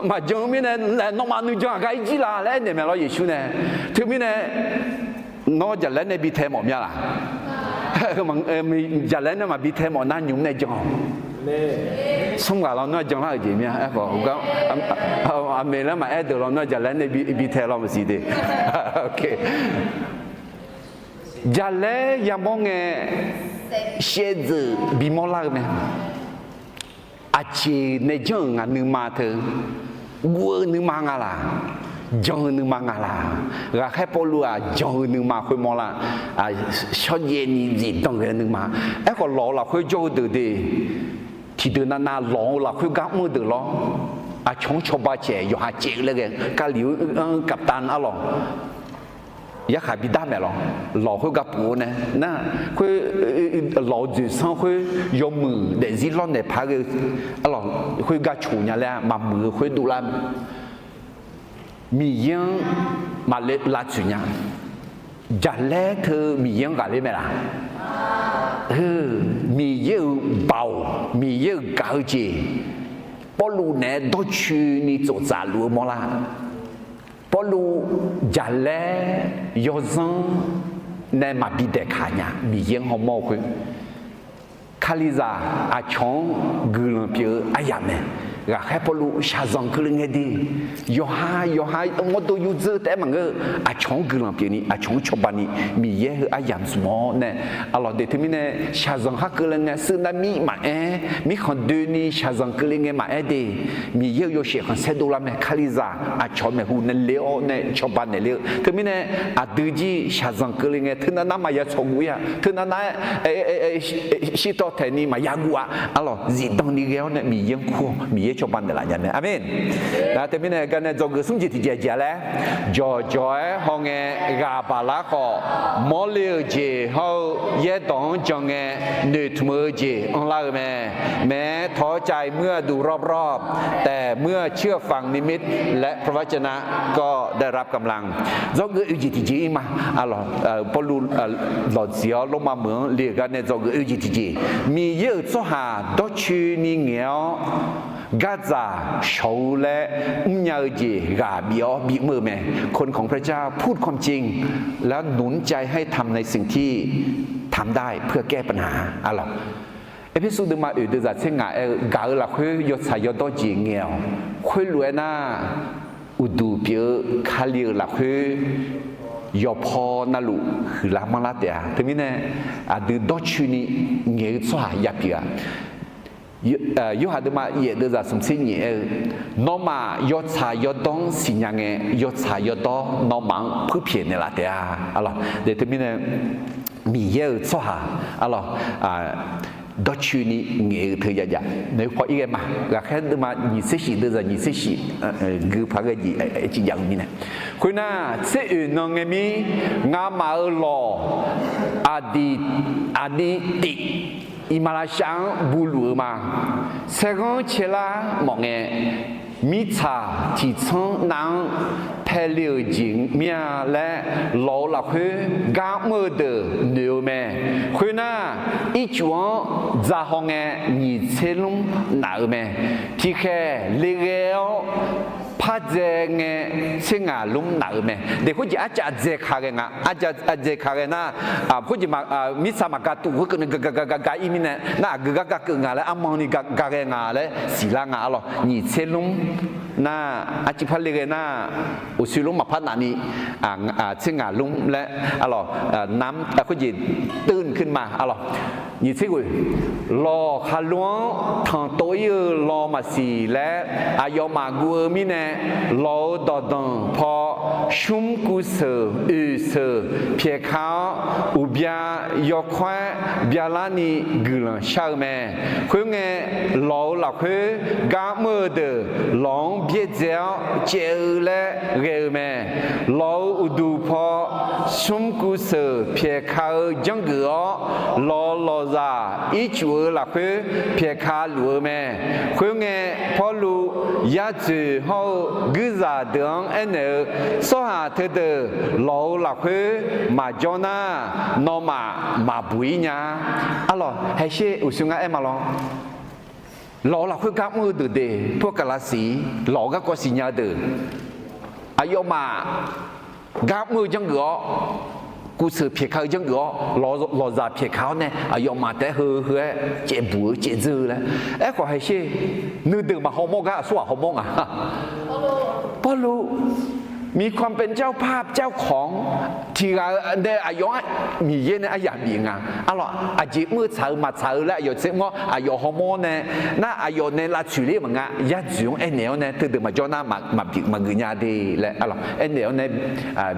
Maqjan-eu mirnae, nawmaf nuijan aqgar ir jir la laer aernaeq mae lawr Yeqsur nae. Teumirnae, nawr jaqlaer nae bi tae mawf mya laq? Jaqlaer nae maqbi tae mawf nar nymq nae jan-awq. Smr ghaq lawnmr-aer janlar-euq jeq mya aerkhawf, aqmeq laer maqaer deuq lawnmr-aer jaqlaer nae bi tae law maqsiq de. Jaqlaer yamawr ngae, shaevdzeuf bimawr lar-eu mae. Aqjeq nae janr-euq ngaq nuima teu, guv-eu nuima nga laq, jan-eu nuima nga laq. Ghaqkhaer Pawrluv-aq jan-eu nuima khoermawr lar, shawrjaev ni zifdan ghae-eu nuima. Aerkhawf lawq-eu lafkhoer jawr-eu deuq de, tiqdeuq navnav lawq-eu lafkhoer gar mr-eu deuq lawr. Aqcawq-anr cawba caeq yawqha caev-eu laer ghae, Kali-eu anr kaptan arlawq, yarkhaq bidar maeq lawq. Lawq khoer gar puf-eu nae nar, khoer lawq-eu dzoeqsanr khoer yawmuiq daefzir lawrnaeq paq ghae-eu arlawq, khoer gar coq nya laer maqmuiq-eu khoer dovlar mae. Miqyaer-anr maqle lavtsoeq nya. Jaqlaer teu Miqyaer-anr ghaqler mae laq? Heu, Miqyaer-euq baoq, Miqyaer-euq gaq-eu jeq, Pawrluv naeq-aer dawrcoeni tsoftsaf luf-eu mawrlar. Pawrluv jaqlaer yawzanr nae maqbi daeqkaq nya, Miqyaer-anr hawmawr-eu khoer. Kalizaq aqcawq-anr guiqlanq pyeuf-eu aryamq mae. Ghaqkhaer Pawrluv shaqzanq keuvle ngae de, yawqha yawqha mawrdo yurdzeur taef-aer maqngeur-eu, aqcawq-anr guiqlanq pyeufni aqcawq-anr cawbani Miqyaer heu aryamq smq-awr nae, arlawq de teumirnae shaqzanq khar keuvle ngae suivnavmir maqaer, mirkhanq doeni shaqzanq keuvle ngae maqaer de, Miqyaer-euq yawshaef khanqsaer dovlar mae. Kalizaq aqcawq maeqhu nae le-awr nae cawba naeqle-eu teumirnae, aqdui jir shaqzanq keuvle ngae teunav nar maqya tsawqguv-ir-a, teunav nar-aer shirtawv taeqni maqya guv-a, arlawq zifdan ni ghae-awr nae Miqyaer-anr kur-awq, Miqyaer cawba naeqlaf nya mae. Aqmeq. Nar teumirnae garnae dzawgeuf smr jeq tiqjeq jeq-a laer, jawqjawq-aer hawngae ghaq baqlar khawf, mawrle-euq jeq hawr-eu yaerdawq-anr jan ngae noeqtmq-eu jeq anrlar-eu mae. แม้ท้อใจเมื่อดูรอบๆ แต่เมื่อเชื่อฟังนิมิตและพระวจนะก็ได้รับกำลัง Dzawgeuf oe-eu jeq tiqjeq-ir ma. Arlawq, Pawrluv lawqtsuif-awr Lormav meuq-anr le-euq garnae dzawgeuf oe-eu jeq tiqjeq, Miqyaer-euq tsawrhaq dawrcoeni ngaeq-awr gardzaq shawq-eu laer mrnya-eu jeq ghaq bif-awr bimr-eu mae. คนของพระเจ้าพูดความจริง แล้วหนุนใจให้ทำในสิ่งที่ทำได้เพื่อแก้ปัญหา Arlawq, Erpersu deuvma oeq deuvzaq tser ngaq aer-eu, gaq-eu lafkhoer yawtsaq yawdawr jeq ngaeq-awq. Khoerlof-aer nar, uqduq pyeuf-eu Kali-euq lafkhoer yawqpaw navluf huiqlar manrlar taef-a. Teumirnae, aqdui dawrcoeni ngaeq-eu tsawrhaq yapyeuf-a. Yorhaq deuvma yaef deuvzaq smq tser nyiq aer-eu, nawmaf yawtsaq yawdawr-anr siqnya ngae, yawtsaq yawdawr nawmaf-anr puirpyaeq naeqlaf taef-a. Arlawq, teumirnae, Miqyaer-euq tsawrhaq, arlawq, dawrcoeni ngaeq-eu teu jav jav. Noeqpaw ir ghae ma. Ghaqkhaer deuvma nyiq tser shif deuvzaq nyiq tser shif gui paq ghae jeq ciqjaq-eu mirnae, khoernar, tser oeq nan ngae mir, ngamaf-euq lawq aqdiq aqdiq tif iqmalavshav-anr buluf-eu ma. Saerghanr caerlar mawf ngae, mirtsaq tiqtsanr nav-anr paele-euq jeq mir-a laer lawq-eu lafkhoer gar mr-eu deuq noeq-eu mae. Khoernar, ircuf-anr dzahaw ngae nyiq tser lmr naf-eu mae. Tiqkhaeq leghae-awr pardzae ngae tser ngaq lmr naf-eu mae. Daeq khoerjeq arcav dzae ka ghae nga, arcav dzae ka ghae nar, khoerjeq mirtsaq maqgaq tuf khoerkeuvni gaq gaq gaq gaq gaq ir mirnae nar, aqgeu gar gaq keuv nga laer armanni gaq ghae nga laer siqlar nga arlawq. Nyiq tser lmr nar, arciv par leghae nar, uqshoe lmr maqpar nafni tser ngaq lmr laer arlawq, nam khoerjeq teuvni keuvni ma arlawq. Nyiq tser ghoeq, lawq khaqlo-anr tanqtov ir-eu law maqsiq laer aqyawfmaf guv-eu mirnae, lawq-euq dawqdanq paw shmr kuv seuq oeq seuq pyaeqka-awr, uqbya yawkawr-aer byalarni guiqlanq shar-eu mae. Khoerngae, lawq-euq lafkhoer gar mr-eu deuq lawq-anr byaerdzae-awr caev-eu laer ghae-eu mae. Lawq-euq uqduq paw shmr kuv seuq pyaeqka-eu janrgeuf-awr, lawq-euq lawqzaq ircuf-eu lafkhoer pyaeqka luf-eu mae. Khoerngae, Pawrluv yar dzoeq hawr-eu guirzaq deuq-anr aernaeq-eu, Tsawrhaq teudeuq lawq-euq lafkhoer maqjawr nar, nawmaf maqbuq ir nya-a. Arlawq, haeqsher uqshoe ngar aer ma lawr. Lawq-euq lafkhoer gar mr-eu deuq de, pawrkaqlaq siq, lawq-euq garkawv siqnya-eu deuq, aqyawfmaf gar mr-eu janrgeuf-awr, kuv seuq pyaeqka-eu janrgeuf-awr, lawqzaq pyaeqka-awr nae aqyawfmaf taef-aer heu heu-aer caevbuq-eu caevdzeur-eu laer. Aerkhawf haeqsher, nuideuq maqhaw mawr gar aqsurghaq haw mawr nga. Pawrluv, มีความเป็นเจ้าภาพเจ้าของ tiqghaq-eu nae aqyawf-anr Miqyaer nae aryamq bif nga. Arlawq, aqjeq mr-eu tsaq-eu maqtsaq-eu laer aqyawf tser mr-awr aqyawf haw mawr nae, nar aqyawf nae lavtsoeq ler maqnga, yar dzoeq-anr aernaeq-awr nae teudeuq maqjawr nar maqbif maqgeuf nya de laer arlawq aernaeq-awr nae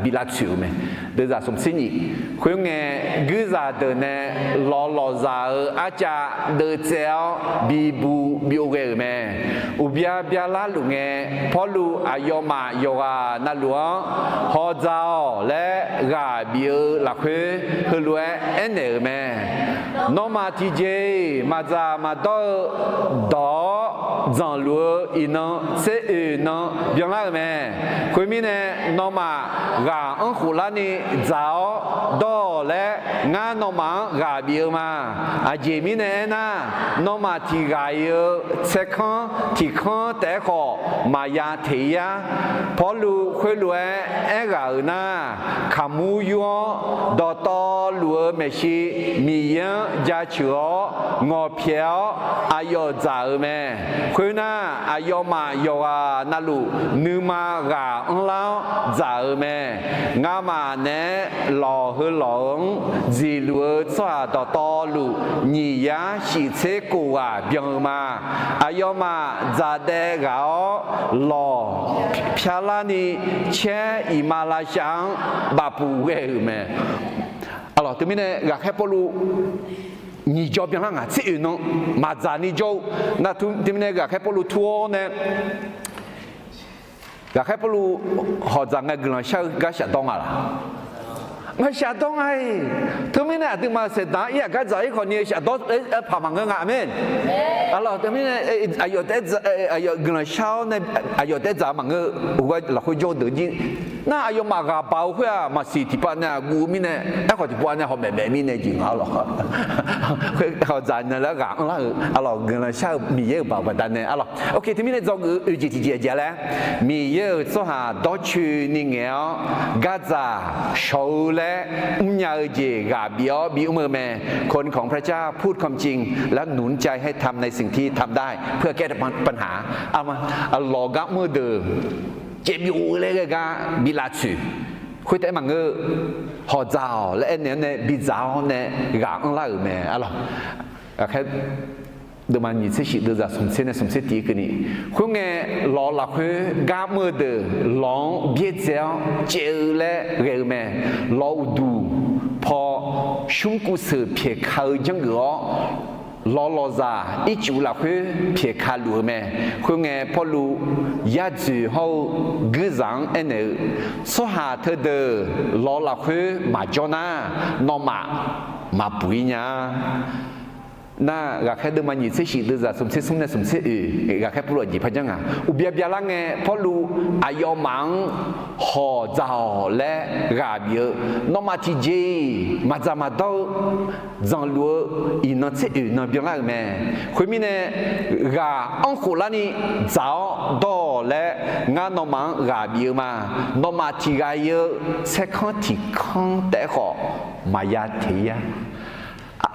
bi lavtsoeq-eu mae. Deuvzaq smqtser nyiq, khoerngae, guirzaq deuq nae lawq lawqzaq-euq arcav deuvtsaev-awr bibu byov ghae-euq mae. Uqbya byalar luf ngae, Pawrluv aqyawfmaf yawqghaq navluf-anr hawdzaq-awq laer ghaq bif-eu lafkhoer heulof-aer aernaeq-euq mae. Nawmaf tiqjeq-iq maqdzaq maqdawr-eu dawq-awr, dzanqluf-eu iqnan tser oeq nan byanlar-euq mae. Khoermirnae, nawmaf ghaq anr khoflarni dzaq-awr dawr-awq laer, ngar nawmaf-anr ghaq bif-eu ma. Aqjeq mirnae aernar, nawmaf tiqghaq-iq-eu tsaerkanr tiqkanr taef-aer khawf maqya teq ir-ar. Pawrluv khoerlof-aer aerghaq-euq nar, kaqmur yur-awr dawqtawvluf-eu maeqshi Miqyaer-anr jaceuq-awr ngawqpyaeq-awr aqyawf dzaq-euq mae. Khoernar, aqyawfmaf yawqghaq navluf nuima ghaq anrlar-awr dzaq-euq mae. Ngamaf naeq-aer lawq heu lawq-anr dziqluf-eu tsawrhaq dawqtawvluf, nyiq yar shif tser kof ghaq byan-eu ma. Aqyawfmaf dzaqdaev ghaq-awr, lawq pyarlarni caer iqmalavshav-anr bafpuq ghae-euq mae. Arlawq, teumirnae Ghaqkhaer Pawrluv nyiq jawr byanlar ngaq tser oeq nan maqdzaq ni jawr-eu nar, teumirnae Ghaqkhaer Pawrluv tur-awr nae Ghaqkhaer Pawrluv hawqdzaq ngae guiqlanq shar-eu gar shafdawr nga laq? Maqshafdawr nga-iq. Teumirnae aqduimaf saeqdaq-anr ir-aq gar dzaq-ir khawf ni shafdawr-aer paq maqngeur nga. Aqmeq. Arlawq, teumirnae aqyawf taef-aer, aqyawf guiqlanq shar-awr nae aqyawf taef-aer dzaq-eu maqngeur-eu, uqgar lafkhoer jawr-eu deuq jir. Nar aqyawfmaf ghaq baq-eu khoer-aq maqsiq tiqpav nae aqguv mirnae, aerkhawf tiqpav nae hawmaef maef mirnae jeq nga lawq. Hawqdzaq nae laer ghaq anrlar-euq arlawq, guiqlanq shar-eu Miqyaer-euq baoq baqdanae arlawq. Oke, teumirnae dzawgeuf-eu oeq jeq tiqjeq aqjeq laer, Miqyaer-euq tsawrhaq dawrcoeni ngaeq-awr gardzaq shawq-eu laer mrnya-eu jeq ghaq bif-awr bimr-eu mae. คนของพระเจ้าพูดความจริง แล้วหนุนใจให้ทำในสิ่งที่ทำได้ เพื่อแก้ปัญหา Lawq gar mr-eu deuq caevbyov-eu laer ghae gar bi lavtsoeq. Khoertaef-aer maqngeur, hawqdzaq-awq laer aernaeq-awr nae bidzaq-awr nae ghaq anrlar-euq mae arlawq. Aqkhaer deuvma nyiq tser shif deuvzaq smq tser nae smq tser tiq keuvni, khoerngae, lawq lafkhoer gar mr-eu deuq lawq-anr byaerdzae-awr caev-eu laer ghae-eu mae. Lawq uqduq paw shmr kuv seuq pyaeqka-eu janrgeuf-awr, lawq lawqzaq ircuf lafkhoer pyaeqka luf-eu mae. Khoerngae, Pawrluv yar dzoeq hawr-eu guirzaq-anr aernaeq-eu, tsawrhaq teudeuq lawq lafkhoer maqjawr nar, nawmaf maqbuq-ir nya-a. Nar, ghaqkhaer deuvma nyiq tser shif deuvzaq smq tser smr nae smq tser oeq, ghaqkhaer Pawrluv aqjeq par janr nga. Uqbya byalar ngae, Pawrluv aqyawfmaf-anr hawq dzaq-awq laer ghaq bif-eu, nawmaf tiqjeq-iq maqdzaq maqdawr-eu, dzanqluf-eu iqnan tser oeq nan byanlar-euq mae. Khoermirnae, ghaq anrkhof larni dzaq-awr dawr-awq laer ngar nawmaf-anr ghaq bif-eu ma. Nawmaf tiq ghaq-iq-eu tsaerkanr tiq kanr taef-aer khawf maqya teq-ir-a.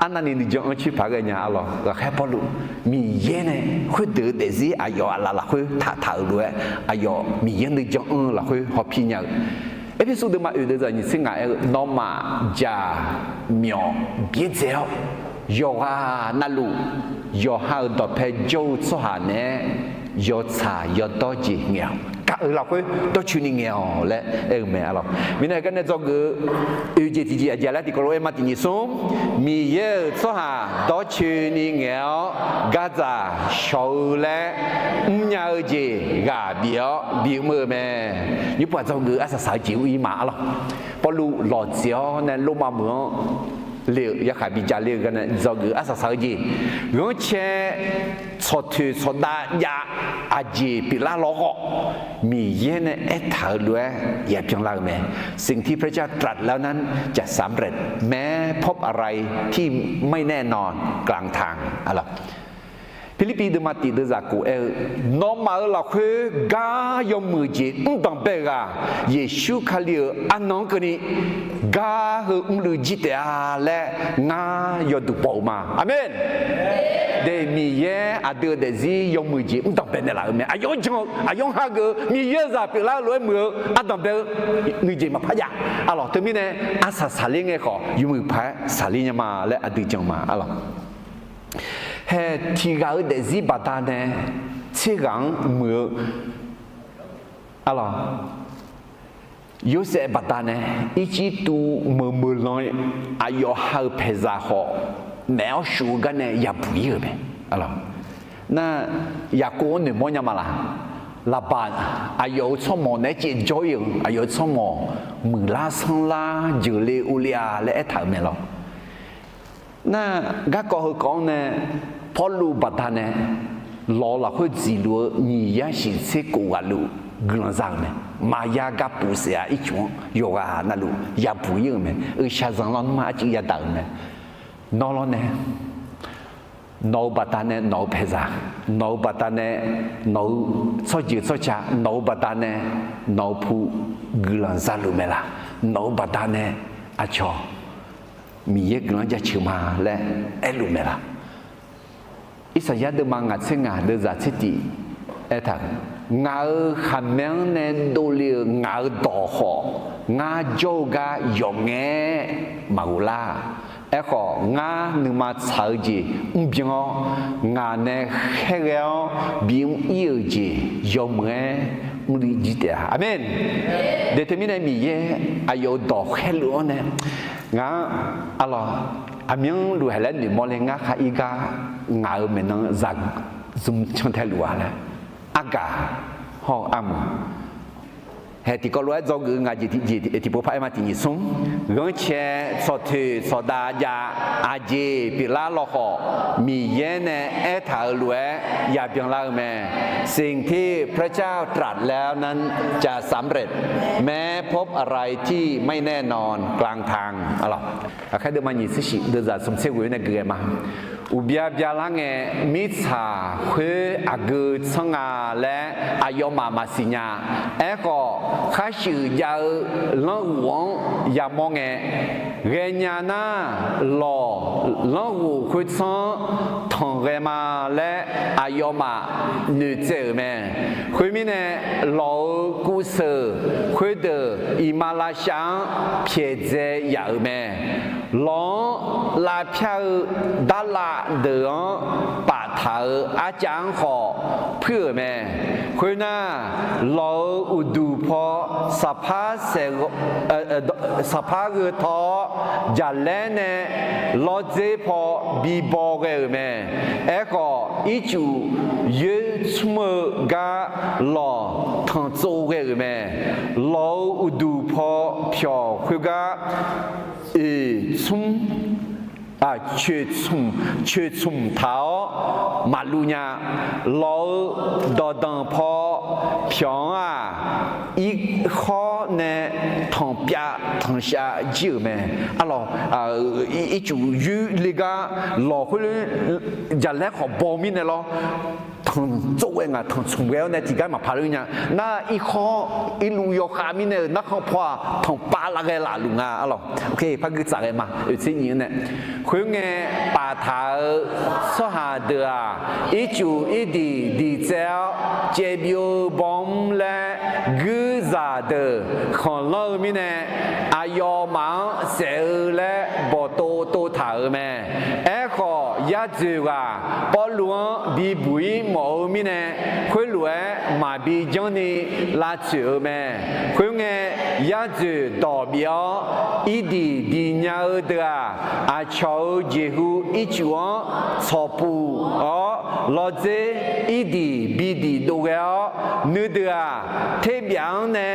Arnavni nuijan-anr coer paq-aer ghae nya arlawq. Ghaqkhaer Pawrluv Miqyaer nae khoerdeuq-eu daefzir aqyawf aqlaf lafkhoer taqtaq-euq lof-aer, aqyawf Miqyaer nuijan-anr lafkhoer hawpir nya-eu. Erpersu deuvma oeq deuvzaq nyiq tser ngaq aer-eu, nawmaf jaqmyawf byaerdzae-awr, yawqghaq navluf yawqha-euq dawqpae jawr-eu tsawrhaq naeq-aer yawtsaq yawdawr jeq ngaeq-awq. Gaq-euq lafkhoer dawrcoeni ngaeq-awq laer aer-eu mae arlawq. Mirnae heugar nae dzawgeuf-eu oeq jeq tiqjeq aqjeq laer tiqkawv lof-aer ma tiq nyiq smr, Miqyaer-euq tsawrhaq dawrcoeni ngaeq-awr gardzaq shawq-eu laer mrnya-eu jeq ghaq bif-awr bimr-eu mae. Nymrpov-aq dzawgeuf-eu arsaq saq-eu jeq ur-ir ma arlawq. Pawrluv lawqtseq-awr nae Lormav meuq-anr le-euq yarkhaq bijav le-eu gar nae dzawgeuf-eu arsaq saq-eu jeq, ghanrcae tsawqtoeq tsawqdav jav aqjeq pyeuflar lawkhawf, Miqyaer nae aertaq-euq lof-aer yabyan lar-euq mae. สิ่งที่พระเจ้าตรัสแล้วนั้นจะสำเร็จ แม้พบอะไรที่ไม่แน่นอน กลางทาง Pirlirpiv deuvma tiq deuvzaq kof aer-eu, nawmaf-euq lafkhoer gar yawmuiq jeq mr danqbae-euq ghaq, Yeqsur Kali-euq arnan-anr keuvni gar heu mrluiv jir taef-a laer ngar yawduq baw-eu ma. Aqmeq. De, Miqyaer aqdui-euq daefzir yawmuiq jeq mr danqbae naeqlaf-euq mae. Aqyawf-anr jan-eu, aqyawf-anr hageuf-eu, Miqyaer-euq zaq pyeuflar-eu lof-aer muiq-eu ardanqbae-eu nuijeq maqpar jav arlawq. Teumirnae arsaq saqler ngae khawf yawmuiq paq-aer saqler nya ma laer aqdui jan ma arlawq. Hae, tiq ghaq-eu daefzir baqdanae tser ghaq-anr muiq-eu arlawq. Yorsaev baqdanae Irjirtuv meuq meuq lan aqyawf ha-euq paeqzaq khawf, maef-awr shuf-eu gar nae yabuq-ir-euq mae. Nar, Yaqkov-anr noeqmawr nya ma laq? Laqbaq aqyawf-euq tsawrmawq naeq-aer caev jawr-ir-euq, aqyawf-euq tsawrmawq muiqlar sanrlar jeuqle urle-a laer aertaq-euq mae lawq. Nar, garkawv heukawv-anr nae Pawrluv baqdanae lawq-eu lafkhoer dziqluf-eu nyiq yar shiq tser kof ghaq luf guiqlanq za-euq mae. Maqya gar puf saef-a. Ircuf-anr yawqghaq navluf yabuq-ir-euq mae. Uiqshaq zanqlanr nmr-aq arcuiv yadaq-euq mae. Nawr lawrnae nawq-eu baqdanae nawq-eu paeqzaq, nawq-eu baqdanae nawq-eu tsawrjeuq tsawrca, nawq-eu baqdanae nawq-eu pu guiqlanq zaluf mae laq? Nawq-eu baqdanae aqcawq Miqyaer guiqlanq jaceuq ma laer aerluf mae laq? Irsaqyar deuvma ngaq tser ngaq deuvzaq tser tiq aertaq-euq, ngaq-euq khaqmae-anr nae dovle-euq ngaq-euq dawq khawf, ngar jawr-eu gar yawf ngae maqghov lar. Aerkhawf, ngar nuima tsaq-eu jeq mrbyan-awr, ngaq nae khaerghae-awr bimr-ir-euq jeq yawmuiq-aer mrluiv jir taef-a. Aqmeq. De teumirnae Miqyaer aqyawf-euq dawq khaerluf-anr nae ngaq-anr arlawq, aqmyanluf haeq laer noeqmawr le ngar khar ir gar ngaq-euq maeqnan zaq zmq cantae luf-a laer argaq hawr-eu armq. Hae tiqkawv lof-aer dzawgeuf-eu ngaq jeq tiqjeq tiqpov par-aer ma tiq nyiq smr, ghanrcae tsawqtoeq tsawqdav jav aqjeq pyeuflar lawkhawf, Miqyaer nae aertaq-euq lof-aer yabyan lar-eu mae. สิ่งที่พระเจ้าตรัสแล้วนั้นจะสำเร็จ แม้พบอะไรที่ไม่แน่นอนกลางทาง Aqkhaer deuvma nyiq tser shif deuvzaq smq tser ghoeq nae geuf-aer ma. Uqbya byalar ngae, mirtsaq khoer aqgeu tsanr nga laer aqyawfmaf maqsiq nya. Aerkhawf, kharshuif jav-eu lanrghof-anr yamawr ngae, ghaenya nar, lawq lanrghof khoertsanr-anr tanqghae ma laer aqyawfmaf noeqtsaev-euq mae. Khoermirnae, lawq-euq kuvseuq khoerdeuq iqmalavshav-anr pyaeqdzae yaf-euq mae. Lawq-anr lavpyar-eu darlav deuq-anr paftaq-euq arcav-anr khawf puir-euq mae. Khoernar, lawq-euq uqduq paw saqpar saeq, saqpar gheu taw-awr, jaqlaer nae lawrdzer paw bibaw ghae-euq mae. Aerkhawf, ircuf yoer tsmr-eu gar lawq tanqtsov ghae-euq mae. Lawq-euq uqduq paw pyawq khoergar oeq tsmr coeqtsmq, coeqtsmq taq-awr maqluv nya. Lawq-eu dawqdanq paw pyawq-anr-aq, irkhawr nae tanqpyav tanqshav jir-euq mae. Arlawq, ircuf yoer le gar lawq khoer jaqlaer khawf baw mirnae lawr, tanq tsov ghae ngaq tanqtsmq ghae-awr nae tiqgar maqpaq lor nya. Nar irkhawr irluv yawkhav mirnae-euq narkhan paw-aq tanqpav lav ghae laf luf nga. Arlawq, par gui tsaf ghae ma. Oeqtser nyiq-anr nae, khoerngae paftaq-euq tsawrhaq deuq-aq, ircuf irdiq diqtsaev-awr caevbyov-eu bawmr laer guirzaq deuq khanqlanr-eu mirnae, aqyawfmaf-anr saef-eu laer bawqtov tov taq-euq mae. Aerkhawf, yadzoeq ghaq Pawrluv-anr bibuq-ir mawf-eu mirnae, khoerlof-aer maqbi janrni lavtsoeq-eu mae. Khoerngae, yadzoeq dawq bif-awr, irdiq diq nya-eu deuq-aq, aqcawq-euq jeqhu ircuf-anr tsawqpuf-awr, lawdzer irdiq bidiq dov ghae-awr, nuideuq-aq, terbyaf-anr nae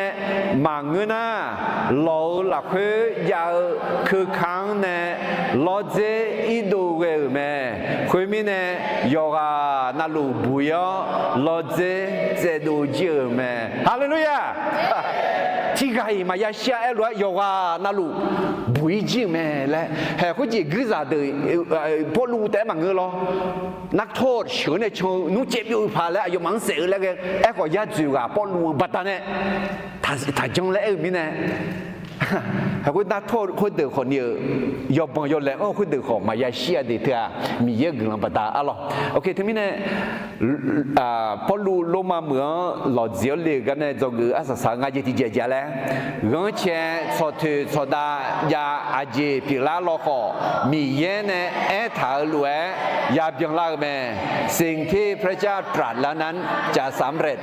maqngeur nar, lawq-euq lafkhoer jav-eu keuka-anr nae lawdzer irdov ghae-euq mae. Khoermirnae, yawqghaq navluf buq-ir-awr lawdzer tsaevdov jir-euq mae. Haleluya! Tiqghaq-iq maqya shir-a. Aerlof-aer yawqghaq navluf buq-ir jir-euq mae laer, haeq khoerjeq guirzaq deuq Pawrluv taef-aer maqngeur lawr. Nartor sheuq-eu nae can-eu nmr caevbyov-eu paq laer aqyawfmaf-anr saef-eu laer ghae. Aerkhawf, yadzoeq ghaq Pawrluv-eu baqdanae taqjanr laer aer-eu mirnae, haeq khoer nartor khoerdeuq khawfni-euq yawbanq yawlaeq-anr khoerdeuq khawf maqya shir-a de teu-aq, Miqyaer-euq guiqlanq baqda arlawq. Oke, teumirnae Pawrluv Lormav meuq-anr lawqjeq-awr le-euq gar nae dzawgeuf-eu arsaq saq-eu nga jeq tiqjeq jeq laer, ghanrcae tsawqtoeq tsawqdav jav aqjeq pyeuflar lawkhawf, Miqyaer nae aertaq-euq lof-aer yabyan lar-eu mae. สิ่งที่พระเจ้าตรัสแล้วนั้นจะสำเร็จ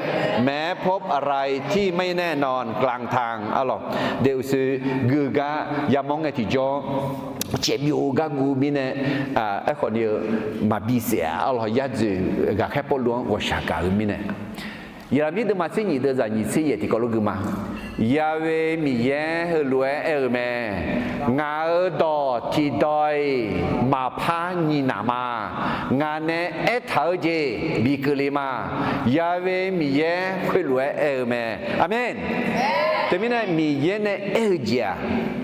แม้พบอะไรที่ไม่แน่นอนกลางทาง arlawq. Deuq uqshoe gui-eu gar yamawr ngae tiqjawr caevbyov-eu gar guv mirnae, aerkhawf ni-eu maqbi saef-a arlawq. Yadzoeq ghaqkhaer Pawrluv-anr ghawqshaq gaq-eu mirnae, Yaqlaqmir deuvma tser nyiq deuv zaq nyiq tser yaeq tiqkawv lof gui ma. Ya'we Miqyaer heulof-aer aer-eu mae. Ngaq-euq dawq tiqdawq-iq maqpar nyiq naq ma. Ngaq nae aertaq-eu jeq bi keuvle ma. Ya'we Miqyaer khoerlof-aer aer-eu mae. Aqmeq. Teumirnae Miqyaer nae aer-eu jeq-aq,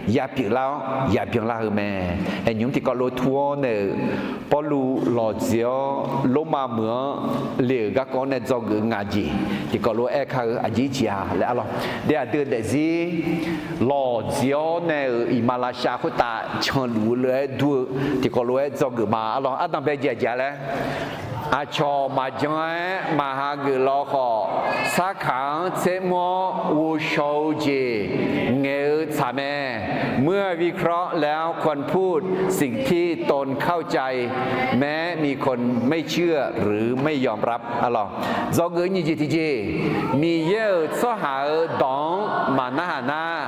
yapyeuf lar-awr yabyan lar-eu mae. Aer nymq-mr tiqkawv lof tur-awr nae-euq Pawrluv lawqjeq-awr Lormav meuq-anr le-euq garkawv-anr nae dzawgeuf-eu ngaq jeq tiqkawv lof-aer kar-eu aqjeq jeq-a laer arlawq. De aqdui daefzir lawqjeq-awr nae-euq iqmalavshav khoertav canluf-eu lof-aer dur-eu tiqkawv lof-aer dzawgeuf ma arlawq. Ardanqbae jeq aqjeq-a laer, aqcawq maqjan-aer maqha geuf lawkhawf, sarkaq-anr tsermr-awr ghovshaw-eu jeq ngaeq-eu tsaq mae. เมื่อวิเคราะห์แล้วควรพูดสิ่งที่ตนเข้าใจ แม้มีคนไม่เชื่อหรือไม่ยอมรับ arlawq. Dzawgeuf nyiq jeq tiqjeq, Miqyaer-euq tsawrhaq-euq dawq-anr maqnarhaq nar,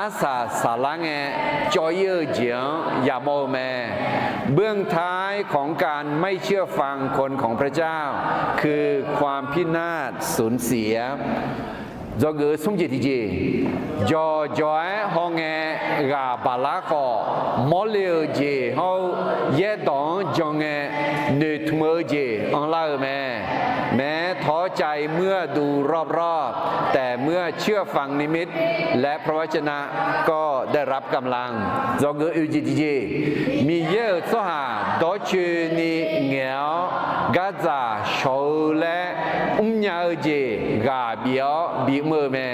arsaq saqlar ngae cawv-ir-eu jeq-anr yamawr-eu mae. เบื้องท้ายของการไม่เชื่อฟังคนของพระเจ้า คือความพินาศสูญเสีย Dzawgeuf-eu smr jeq tiqjeq, jawqjawq-aer hawngae ghaq baqlar khawf, mawrle-euq jeq hawr-eu yaerdawq-anr jan ngae noeqtmq-eu jeq anrlar-eu mae. แม้ท้อใจเมื่อดูรอบๆ แต่เมื่อเชื่อฟังนิมิตและพระวจนะก็ได้รับกำลัง Dzawgeuf oeq jeq tiqjeq, Miqyaer-euq tsawrhaq dawrcoeni ngaeq-awr gardzaq shawq-eu laer mrnya-eu jeq ghaq bif-awr bimr-eu mae.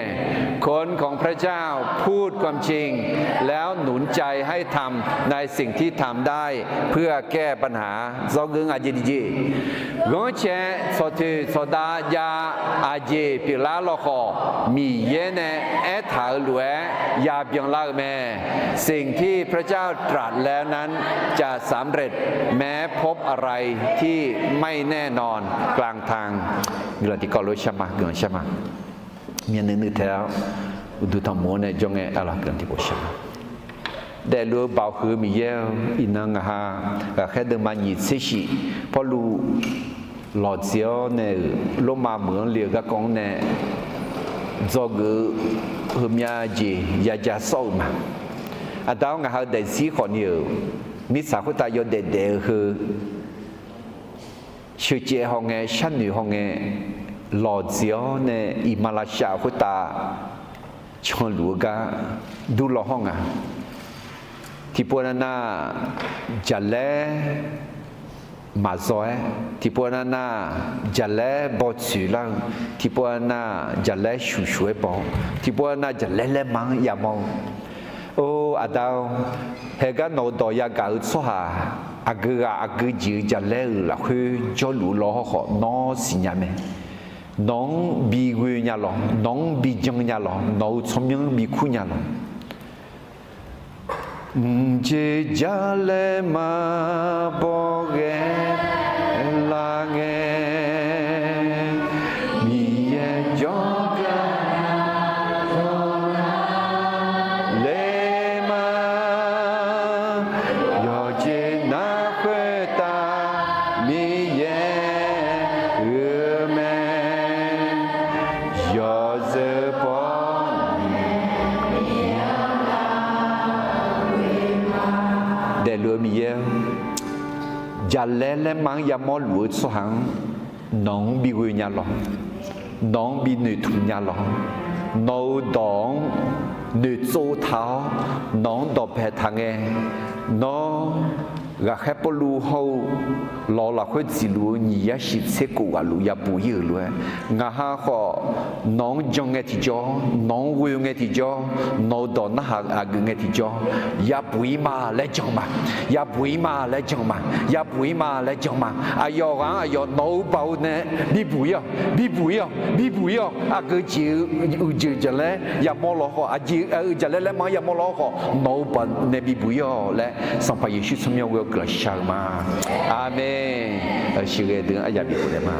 คนของพระเจ้าพูดความจริง แล้วหนุนใจให้ทำในสิ่งที่ทำได้เพื่อแก้ปัญหา Dzawgeuf ngaq jeq tiqjeq, ghanrcae tsawqtoeq tsawqdav jav aqjeq pyeuflar lawkhawf, Miqyaer nae aertaq-euq lof-aer yabyan lar-eu mae. สิ่งที่พระเจ้าตรัสแล้วนั้นจะสำเร็จ แม้พบอะไรที่ไม่แน่นอนกลางทาง Guiqlanq tiqkawv lof shar ma, guiqlanq shar ma. Myavnuiv nuiv tae-awr uqduq tanqmoq-anr nae jawr ngae arlawq, guiqlanq tiqkawv shar ma. Daefluf-eu Baoq huiq-eu Miqyaer-or, iqnan ngaq ha ghaqkhaer deuvma nyiq tser shif Pawrluv lawqtseq-awr nae-euq Lormav meuq-anr le-eu garkawv-anr nae dzawgeuf-eu heumyav jeq yaja sawr-euq ma. Aqda-awr ngaq ha-eu daefzir khawfni-euq mirtsaq khoertav yawdaef daef-eu heu, sheuqcaev hawngae, sharnoeq hawngae, lawqdzeq-awr nae iqmalavshav khoertav canluf-eu gar durlaw hawr nga. Tiqpov nav nav, jaqlaer maqzaw-aer, tiqpov nav nav jaqlaer bawtsoeq lar-eu, tiqpov nav nav jaqlaer shuqshuq-aer baw-awr, tiqpov nav nav jaqlaer laerma-anr yamawr-eu. Or, Aqda-or, haegar nawq-eu dawq yagaq-eu tsawrhaq aqgeu ghaq aqgeu jeq-eu jaqlaer-euq lafkhoer jawrluf-eu law hawrkhawf, nawr siqnya mae. Nawq-anr bighoe nya lawq, nawq-anr bijan nya lawq, nawq-eu tsawrmyanr bikur nya lawq. Mqjeq jaqlaer maqbaw ghae lar ngae, Miqyaer jawrgar laerma, yawqjeq nar khoertav Miqyaer-euq mae. Yawzeu baw daefluf-eu Miqyaer-or, jaqlaer laerma-anr yamawr luf-eu tsawrhaq-anr nawq-anr bighoe nya lawq. Nawq-anr binoeqtmq nya lawq. Nawq-euq dawq-anr noeqtsov taq-awr, nawq-anr dawqpae taq ngae, nawr ghaqkhaer Pawrluv hawr-eu lawq lafkhoer dziqluf-eu nyiq yar shiq tser kof ghaq luf yabuq ir-euq lof-aer, ngaq ha khawf nawq-anr jan ngae tiqjawr, nawq-anr ghoe ngae tiqjawr, nawq-euq dawq narhaq aqgeuf ngae tiqjawr, yabuq ir ma laer jan ma. Yabuq ir ma laer jan ma. Yabuq ir ma laer jan ma. Aqyawf ghaq-anr aqyawf nawq-eu baoq nae bibuq ir-awq, bibuq ir-awq, bibuq ir-awq. Aqgeu jeq-eu uiqjeq jaqlaer yamawr law khawf, aqjeq-eu jaqlaer laerma-anr yamawr law khawf, nawq-eu baoq nae bibuq ir-awq laer, Sanqpaq Yeqsur tsawrmyanr ghoe-awr guiqlanq shar-eu ma. Aqmeq. Sheuqghae deuq-anr aryaq bifkhof daef ma.